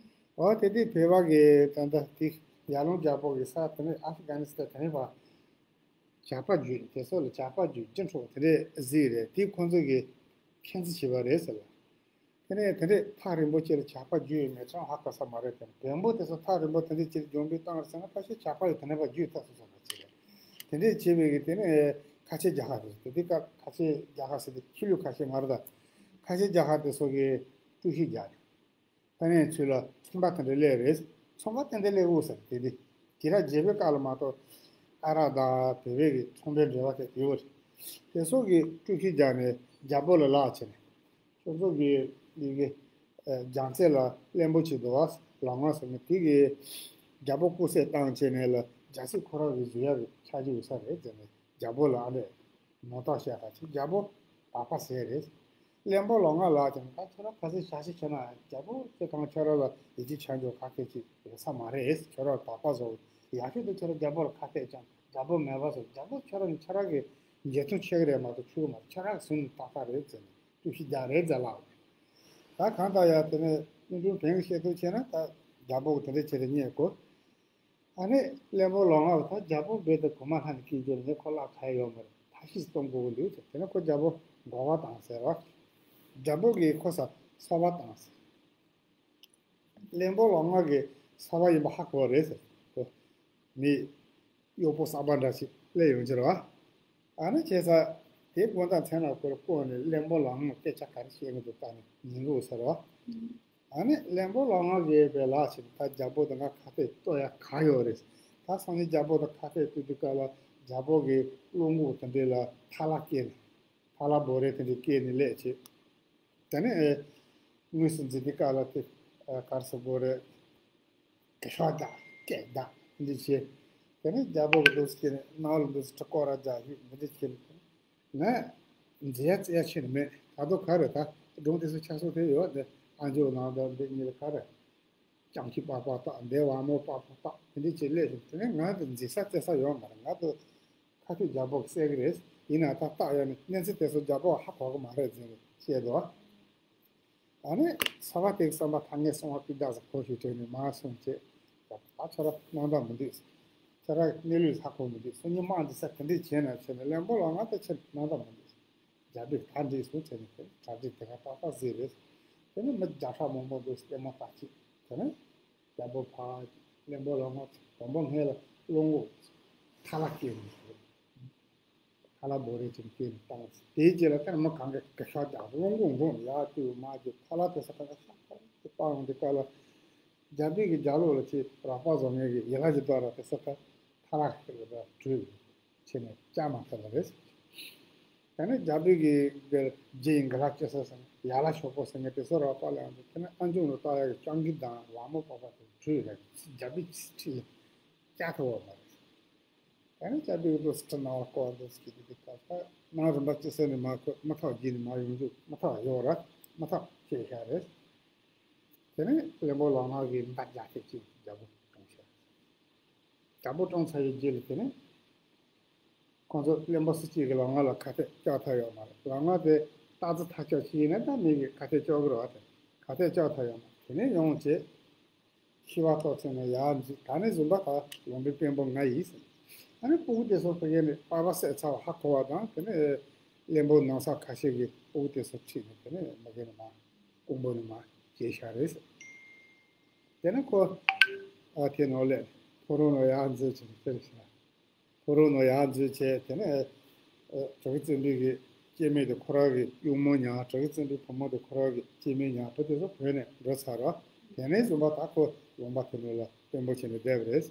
ཨོ་དེ་དེ་བོད་པ་གི་ད་ལྟ་དེ་ཡར་ཀླུང་རྒྱལ་པོ་གི་ས་དེ་ནས་ཨབ་གྷ་ནི་སི་ཐན་དེ་ནས་བ། ཇག་པ་བརྒྱུད་དེ་ཚོ་ལ་ཇག་པ་བརྒྱུད་ཅི་འཕྲོག་དེ་འདྲས་གཟིགས་རེད། དེ་ཁོང་ཚོ་གི་མཁྱེན་རྩིས་བྱས་པ་རེད་ཟེར་ལ། དེ་ནས་དེ་འདྲས་ཐག་རིང་པོ་ཅིག་ལ་ཇག་པ་བརྒྱུད་ཡོད་མེད་ཅང་ཧ་གོ་ས་མ་རེད་དེ། བོན་པོ་དེ་ཚོ་ཐག་རིང་པོ་དེ་འདྲས་ཅིག་ལ་རྒྱུག་འབུད་བཏང་རེད་ཟེར་ན་ཕལ་ཆེར་ཇག་པ་ཡིས་དེ་འདྲས་པ་བརྒྱུད་ཐག་ཆོད་ས་མ་ཅིག་རེད། དེ་འདྲས་བྱས་པའི་གི་དེ་ནས་ཁ་ཆེ་རྒྱ་གར་དེ་དེ་སྐབས་ཁ་ཆེ་རྒྱ་གར་ཟེར་དེ་ཆོས་ལུགས་ཁ་ཤས་མ་རེད་ད། ཁ་ཆེ་རྒྱ་གར་དེ་ཚོ་གི་དཀྲུག་ཤིང་རྒྱག་རེད། ས་གནས་ཚོ་ལ་ཚོང་པ་དེ་འདྲ་སླེབས་རེད། ཚོང་པ་དེ་འདྲ་སླེབས་འོ་ཟེར་དེ་དེ། དེ་ར་རྒྱལ་པོའི་སྐབས་ལ་མ་གཏོགས་ཨ་རག་དང་བོད་པའི་གི་ཚོང་པའི་འབྲེལ་བ་དེ་ཡོད་རེད། དེ་སོགས་ཀྱི་དཀྲུག་ཤིང་རྒྱག་ནས་རྒྱལ་པོ་ལ་ལག་བྱས་ནས། ཁྱོད་ཚོ་གི་འདི་གི་རྒྱལ་རྩེ་ལ་བློན་པོ་ཅིག་འདུག་བ་ལོ་ངོ་ཟེར་ནས་དེ་གི་རྒྱལ་པོ་སྐུ་སྲས་བཏང་བྱས་ནས་ལ་རྒྱལ་སྲིད་ཁོ་རང་གི་བཟོ་ཡག་གི་ཆ་རྒྱུས་ཡོད་ས་རེད་ཟེར་ནས་རྒྱལ་པོ་ལ་ཨ་ལས། ནོར་བདག་བཤད་ཁ་ཅིག་རྒྱལ་པོ་དག་པ་ཟེར་རེད། བློན་པོ་ལོ་ང་ལགས་ཀྱང་ད་ཁྱོད་རང་ག་ཚོད་བྱ་ཞིག་བྱས་ན་རྒྱལ་པོ་ཁྱེད་གང་ཁྱོད་རང་ལ་ཡིད་ཆེས་བྱ་འཇོག་ག་གེ་ཅིག་ཡོད་ས་མ་རེད། ཁྱོད་རང་དག་པ་བཟོ་ཡག་ཤོས་དེ་ཁྱོད་རང་རྒྱལ་པོ་ལ་ཁ་གཏད་ཀྱང་རྒྱལ་པོ་མེད་པ་བཟོ། རྒྱལ་པོ་ཁྱོད་རང་ནི་ཁྱོད་རང་གི་འཇོན་ཐང་ཆེ་གི་རེད་མ་གཏོགས་ཆུང་གི་མ་རེད། ཁྱོད་རང་གི་ཟིན་ནི་ཏག་ཏག་རེད་ཟེར་ནས་དཀྲུག་ཤིང་རྒྱག་རེད་ཟེར་ལབ། ད་གང་ལྟར་ཡང་དེ་ནས་གཡུང་དྲུང་བོན་གྱི་བཤད་སྟངས་བྱས་ན་ད་རྒྱལ་པོ་གི་དེ་འདྲ་བྱས་ཏེ་རྙེད་དགོས། ཨ་ནི་བློན་པོ་ལོ་ང་ལ་ད་རྒྱལ་པོ་རྦད་དེ་གོང་མ་ལྷ་ནས་སྐྱེས་རྒྱུ་ནས་ཁོ་གླགས་ག་ཡོད་མ་རེད། ཐབས་ཤེས་གཏོང་དགོས་ཀྱི་འདུག་ཟེར། དེ་ནས་ཁོ་རྒྱལ་པོ་འགོག་པ་བཏང་ཟེར་བ། རྒྱལ་པོ་གིས་ཁོ་ས་སོ་པ་བཏང་ཟེར། བློན་པོ་ལོ་ང་གིས་སོ་པ་ཡིན་པ་ཧ་གོ་བ་རེད་ཟེར། ཁོ་མི་གཡོག་པོ་གསར་པ་འདྲ་ཞིག་སླེབས་ཡོང་ཕྱིར་བ། ཨ་ནི་བྱས་ཙང་དེ་དགོང་དག་མཚན་ལ་ཁོ་ལ་བསྐོར་ནས་བློན་པོ་ལོ་ངས་སྐད་ཆ་ག་རེ་བཤད་ཀྱི་འདུག་ལྟ་ནས་ཉན་གི་འོ་ཟེར་བ། ཨ་ནི་བློན་པོ་ལོ་ང་གིས་པའི་ལག་ཕྱིས་ད་རྒྱལ་པོ་དང་ང་ཁ་གཏད་གཏོང་ཡ་ག་ཡོད་རེད། ད་སང་ཉིན་རྒྱལ་པོ་དང་ཁ་གཏད་གཏོང་དུས་སྐབས་ལ་རྒྱལ་པོ་གི་བློ་ངོ་དེ་འདྲས་ལ་ཐ་ལ་སྐྱེས་ནས་ཐ་ལ་བོ་རེ་དེ་འདྲས་སྐྱེས་ནས་སླེབས་བྱས། དེ་ནས་དངོས་སུ་འཛིན་དུས་སྐབས་ལ་དེ་ག་རེ་ཟེར་དགོས་རེད། སྐད་ཤོར་དང་སྐད་དང་འདི་བྱས། དེ་ནས་རྒྱལ་པོ་གི་འདུག་སེ་ནས་ནང་ལ་འདུག་སེ་ཁྲི་སྐོར་ར་རྒྱག་ཡོད་མི་འདི་བྱས་ནས། ང་མཛེས་ཡ་རྩེ་ཡ་ཆེ་ནི་མེད། ད་དུང་ག་རེ་ད་སྒྲུང་དེ་ཚོ་ཆ་ཚང་དེ་ཡོད་དེ་ཨ་མཆོག་ནང་དུ་འདི་གཉིས་ལ་ག་རེ། སྤྱང་ཁྱི་པགས་པ་བཏགས་འདི་བ་མོ་པགས་པ་བཏགས་དེ་འདྲ་བྱས་སླེབས་སོང་། དེ་ནས་ང་དུ་མཛེས་ས་རྩེ་ས་ཡོད་མ་རེད། ང་དུ་ཁ་ཐུག་རྒྱལ་པོ་གི་བསད་གི་རེད། ཡིན་ན་ད་བཏགས་ཡོད་ནི་གནས་ཚུལ་དེ་ཚོ་རྒྱལ་པོ་ཧ་གོ་གི་མ་རེད་ཟེར་ནས་བཤད་འདུག་ཨ་ནི་ས་བ་དེ་གི་བསམ་པ་ཐ་སྙད་གསང་བ་སྤུས་དག་ཟེར་གོ་ཞིག་དྲན་ནས་མར་སོང་བྱས། ད་ཁྱོད་རང་སྣང་དག་མི་འདུག་ཁྱོད་རང་གནས་ལུགས་ཧ་གོ་མི་འདུག་སང་ཉིན་དམག་འདི་ས་དེ་འདྲས་བྱས་ན་བྱས་ན་བློན་པོ་ལོ་ང་ད་ཁྱོད་སྣང་དག་མི་འདུག་རྒྱལ་པོས་གྲ་སྒྲིག་སོང་བྱས་ནས་དེ་གྲ་སྒྲིག་དེ་ག་ཏག་ཏག་བཟས་རེད། དེ་ནས་མི་བརྒྱ་ཕྲག་མང་པོ་འདུག་ལྟད་མོ་ལྟ་ཅིག་དེ་ནས་རྒྱལ་པོ་ཕར་བློན་པོ་ལག་ན་དང་པོ་སྔས་ལ་བློན་པོ་ཐ་ལ་སྐྱེས་ནས། ཐ་ལ་བོ་རེ་ཅིག་སྐྱེས་ནས་བཏང་། དེའི་རྗེས་ལ་དེ་ནས་མི་གང་ག་གི་ཤ་རྒྱག་བློན་པོ་འགྲོ་ཡག་དུས་མ་གི་ཐ་ལ་དེ་ས་ཁ་ཤ་ཁ་དེ་བཏང་ཡོང་དུས་སྐབས་ལ། རྒྱལ་པོའི་གི་རྒྱབ་ལོགས་ལ་ཅིག་རོགས་པ་བཟོ་མཁན་གྱི་ཡི་ལ་ཞིག་འདུག་ར། དེ་ས་ཁ་ཐ་ལ་ཞིག་ལ་བྲོས་ཕྱིན་ནས་བཅའ་མ་ཐུབ་པ་རེད། དེ་ནས་རྒྱལ་པོའི་གི་གི་རྗེ་ཡི་འགི་ལ་ཅི་ཟེར་ཟེར་ན་ཡ་ལ་ཞོག་པོ་ཟེར་མཁན་དེ་ཚོ་རོགས་པ་ལ་ཡོང་དུས་དེ་ནས་ཨ་འཇུང་ལ་ལྟ་ཡག་གི་སྤྱང་ཀི་དང་ལ་མོ་པ་པ་དེ་བྲོས་རེད། རྒྱལ་པོའི་ཁྲི་ལ་བཅའ་ཐུབ་པ་མ་རེད། དེ་ནས་རྒྱལ་པོའི་གི་སྤྲིན་ནང་ལ་བསྐོར་འདུག་ཟེར་གི་འདུག་གི་ད་ལྟ་ནང་རིམ་པ་ཅི་ཟེར་ནས་མ་ཁོ་མི་ཐག་རྒྱུད་ནས་མ་ཡོང་རྒྱུ་མི་ཐག་ཡོད་ར་མི་ཐག་ཤེས་ཤ་རེད། དེ་ནས་བློན་པོ་ལག་ན་གི་མདའ་རྒྱག་ཐེབས་ཅིག་རྒྱལ་པོ་བཀྲོངས་ཤག་རྒྱལ་པོ་བཀྲོངས་ཚར་བའི་རྗེས་ལ་དེ་ནས་ཁོང་ཚོ་བློན་པོ་སུ་གཅིག་གི་ལག་ན་ལ་ཁ་གཏད་གཅོག་ཐབས་ཡོད་མ་རེད། ལག་ན་དེ་རྟགས་རྩི་ཐག་གཅོད་བྱས་ཡིན་ན་ད་མི་གི་ཁ་གཏད་གཅོག་གི་རེད་བ། དེ་ཁ་གཏད་གཅོག་ཐབས་ཡོད་མ་རེད། དེ་ནས་ཡོང་བྱས་ཤི་བ་ཐོབ་ཚེ་ནས་ཡར་འཛུལ། ད་ནས་བཟུང་པ་ད་ལུང་པའི་དཔོན་པོ་ང་ཡིན་ཟེར། ད་ནས་སྤུ་གུ་དེ་ཚོ་ཕ་གི་ནས་པགས་པ་བསད་ཚར་བ་ཧ་གོ་བ་དང་དེ་ནས་བློན་པོ་ནང་ས་ཁ་ཤས་ཀྱིས་སྤུ་གུ་དེ་ཚོ་ཁྲིད་ནས་དེ་ནས་མ་གི་ནས་མ་ཀོང་པོ་ནས་མར་བྱས་ཤག་རེད། དེ་ནས་ཁོ་ཨ་དེ་ནང་ལས་ཕོ་རོང་ནང་ཡར་འཛུལ་བྱས་ནས་དེར་ཤི་ན། ཕོ་རོང་ནང་ཡར་འཛུལ་བྱས་དེ་ནས་ཨ་གྲི་གུ་བཙན་པོའི་གི་སྐྱེ་དམན་དེ་ཁོ་རང་གི་གཡུག་མོ་ཉར། གྲི་གུ་བཙན་པོའི་བུ་མོ་དེ་ཁོ་རང་གི་སྐྱེ་དམན་ཉར། བུ་དེ་ཚོ་བོས་ནས་འགྲོ་ཚར་རོ། དེ་ནས་བཟུང་པ་ད་ཁོ་ལུང་པ་དེ་ནས་ལ་དཔོན་པོ་བྱས་ནས་བསྡད་པ་རེད།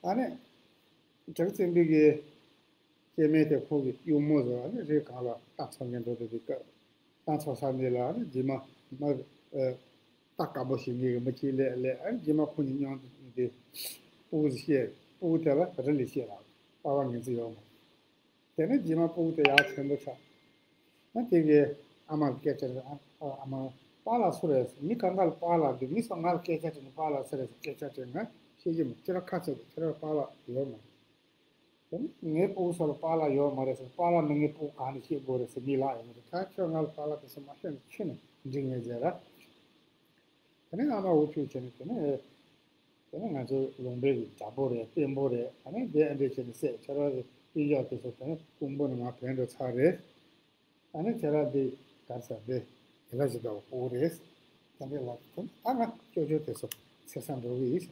ཨ་ནི་གྲི་གུ་བཙན་པོའི་གི་སྐྱེ་དམན་དེ་ཁོ་གི་གཡུག་མོ་བཟོ། ཨ་ནི་རི་སྒང་ལ་རྟ་འཚོ་མཁན་འགྲོ་དུས་དེ་སྐབས་རྟ་འཚོ་ས་འདི་ལ་ཨ་ནི་རྗེས་མ་མ་ཨ་རྟ་སྐམ་པོ་ཞིག་ངེད་ཀྱི་མི་གཅིག་སླེབས་སླེབས། ཨ་ནི་རྗེས་མ་ཁོ་གཉིས་མཉམ་དུ་འདི་སྤུ་གུ་ཞིག་སྐྱེས། སྤུ་གུ་དེ་ལ་རི་ལི་སྐྱེས་ལ་པ་ཕ་ངོས་འཛིན་ཡོད་མ་རེད། དེ་ནས་རྗེས་མ་སྤུ་གུ་དེ་ཡར་ཆེན་པོ་ཆགས། ཨ་དེ་གི་ཨ་མ་ལ་སྐད་ཆ་དྲིས། ཨ་ཨ་མ་པཱ་ལགས་སུ་རེད། མི་གང་ག་ལ་པཱ་ལགས་འདུག་མི་སོ་ང་ལ་སྐད་ཆ་དྲིས་ནས་པཱ་ལགས་སུ་རེད་ཟེར་སྐད་ཆ་དྲིས་ན་ཤེས་ཀྱི་མི་ཁྱེད་རང་ཁ་ཚོད་དུ་ཁྱེད་རང་པཱ་ལགས་ཡོད་མ་རེད། དེ་ནས་ངའི་སྤུ་གུ་ཚོ་ལ་པཱ་ལགས་ཡོད་མ་རེད་ཟེར། པཱ་ལགས་མེད་ངའི་སྤུ་གུ་གང་ནས་ཤེས་དགོས་རེད་ཟེར་མི་ལགས་ཡོད་མ་རེད། ད་ཁྱོད་ང་ལ་པཱ་ལགས་དེ་ཚོ་མ་ཤེས་ན་ཁྱོད་ནས་འགྲིག་ངེས་ཟེར་ར། དེ་ནས་ཨ་མ་འུ་ཐུག་བྱས་ནས་དེ་ནས་དེ་ནས་ང་ཚོ་ལུང་པའི་རྒྱལ་པོ་རེད། དཔོན་པོ་རེད། ཨ་ནི་དེ་ཨ་འདྲས་བྱས་ནས་བསད། ཁྱོད་རང་གི་དཔེ་འཇོག་དེ་ཚོ་དེ་ནས་ཀོང་པོ་ནས་མར་བོད་འགྲོ་ཚར་རེད། ཨ་ནི་ཁྱེད་རང་འདི་གར་ས་འདི་དེ་ལ་ཞིག་འདྲ་བོ་ཕོག་རེད། དེ་འདྲས་ལ་དེ་ད་ང་ཅོ་ཅོ་དེ་ཚོ་ཚེ་ས་འགྲོ་གི་ཡིན།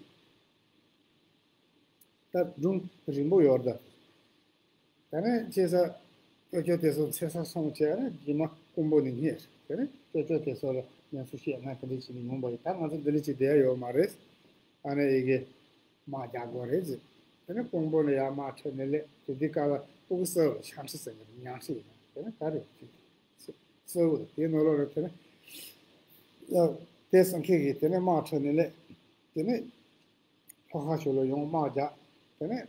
ད་སྒྲུང་རིང་པོ་ཡོད་ད། དེ་ནས་ཅེ་ས་ཅོ་ཅོ་དེ་ཚོ་ཚེ་ས་སོང་བྱས་ནས་རྗེས་མ་ཀོང་པོ་ནས་རྙེད། དེ་ནས་ཅོ་ཅོ་དེ་ཚོ་ལ་ངས་ཚུར་བཤད། ང་དེ་འདྲས་བྱས་ནས་ཡོང་པ་ཡིན། ད་ང་ཚོ་འདི་འདྲས་བྱས་བསྡད་ཡ་ཡོད་མ་རེད། ཨ་ནི་ཨི་གེ་དམག་རྒྱག་དགོས་རེད་ཟེར། དེ་ནས་ཀོང་པོ་ནས་ཡར་དམག་ཁྲིད་ནས་སླེབས། དེ་དུས་སྐབས་ལ་སྤུ་གུ་གསར་བ་ཤ་ཁྲི་ཟེར་གི་ཉང་ཁྲི་ཡིན། དེ་ནས་ག་རེ་གསར་བ་དེའི་ནང་ལོགས་ལ་དེ་ནས་དེ་སང་ཁྱེད་ཀྱིས་དེ་ནས་དམག་ཁྲིད་ནས་སླེབས། དེ་ནས་ལྷོ་ཁ་ཕྱོགས་ལ་ཡོང་དམག་རྒྱག་དེ་ནས་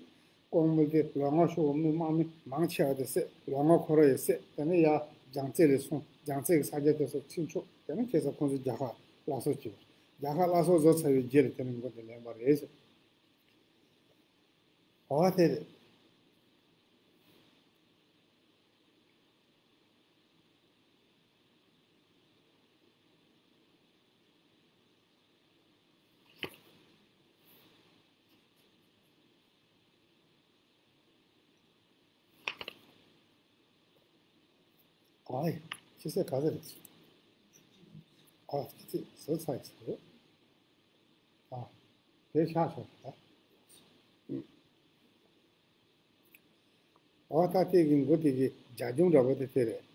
ཀོང་པོ་དེ་ལོ་ངོ་ཕྱོགས་མི་དམག་མི་མང་ཆེ་བ་དེ་བསད། ལོ་ངོ་ཁོ་ར་ཡི་བསད། དེ་ནས་ཡར་རྒྱལ་རྩེ་ལ་སོང་། རྒྱལ་རྩེ་གི་ས་ཆ་དེ་ཚོ་ཁྲིམས་བཅུག་དེ་ནས་ཁྱེད་ཚོ་ཁོང་ཚོ་རྒྱལ་ཁ་སླར་གསོ་བྱེད། རྒྱལ་ཁ་སླར་གསོ་བཟོ་ཚར་བའི་རྗེས་ལ་དེ་ནས་མགོ་དེ་ལེན་པ་རེད་ཟེར། འོ་དེ་རེད། ཨའི། ཁྱི་སེ་ག་ཚོད་རེད། ཨ་ཁྱི་སེ་བཟོ་ཚར་ཡིན་ས་རེད། ཨ་དེ་ཤག་ཤག་ད། ཨོ་ད་དེ་གི་མགོ་དེ་གི་རྒྱ་གཞུང་འདྲ་པོ་དེ་དེ་རེད།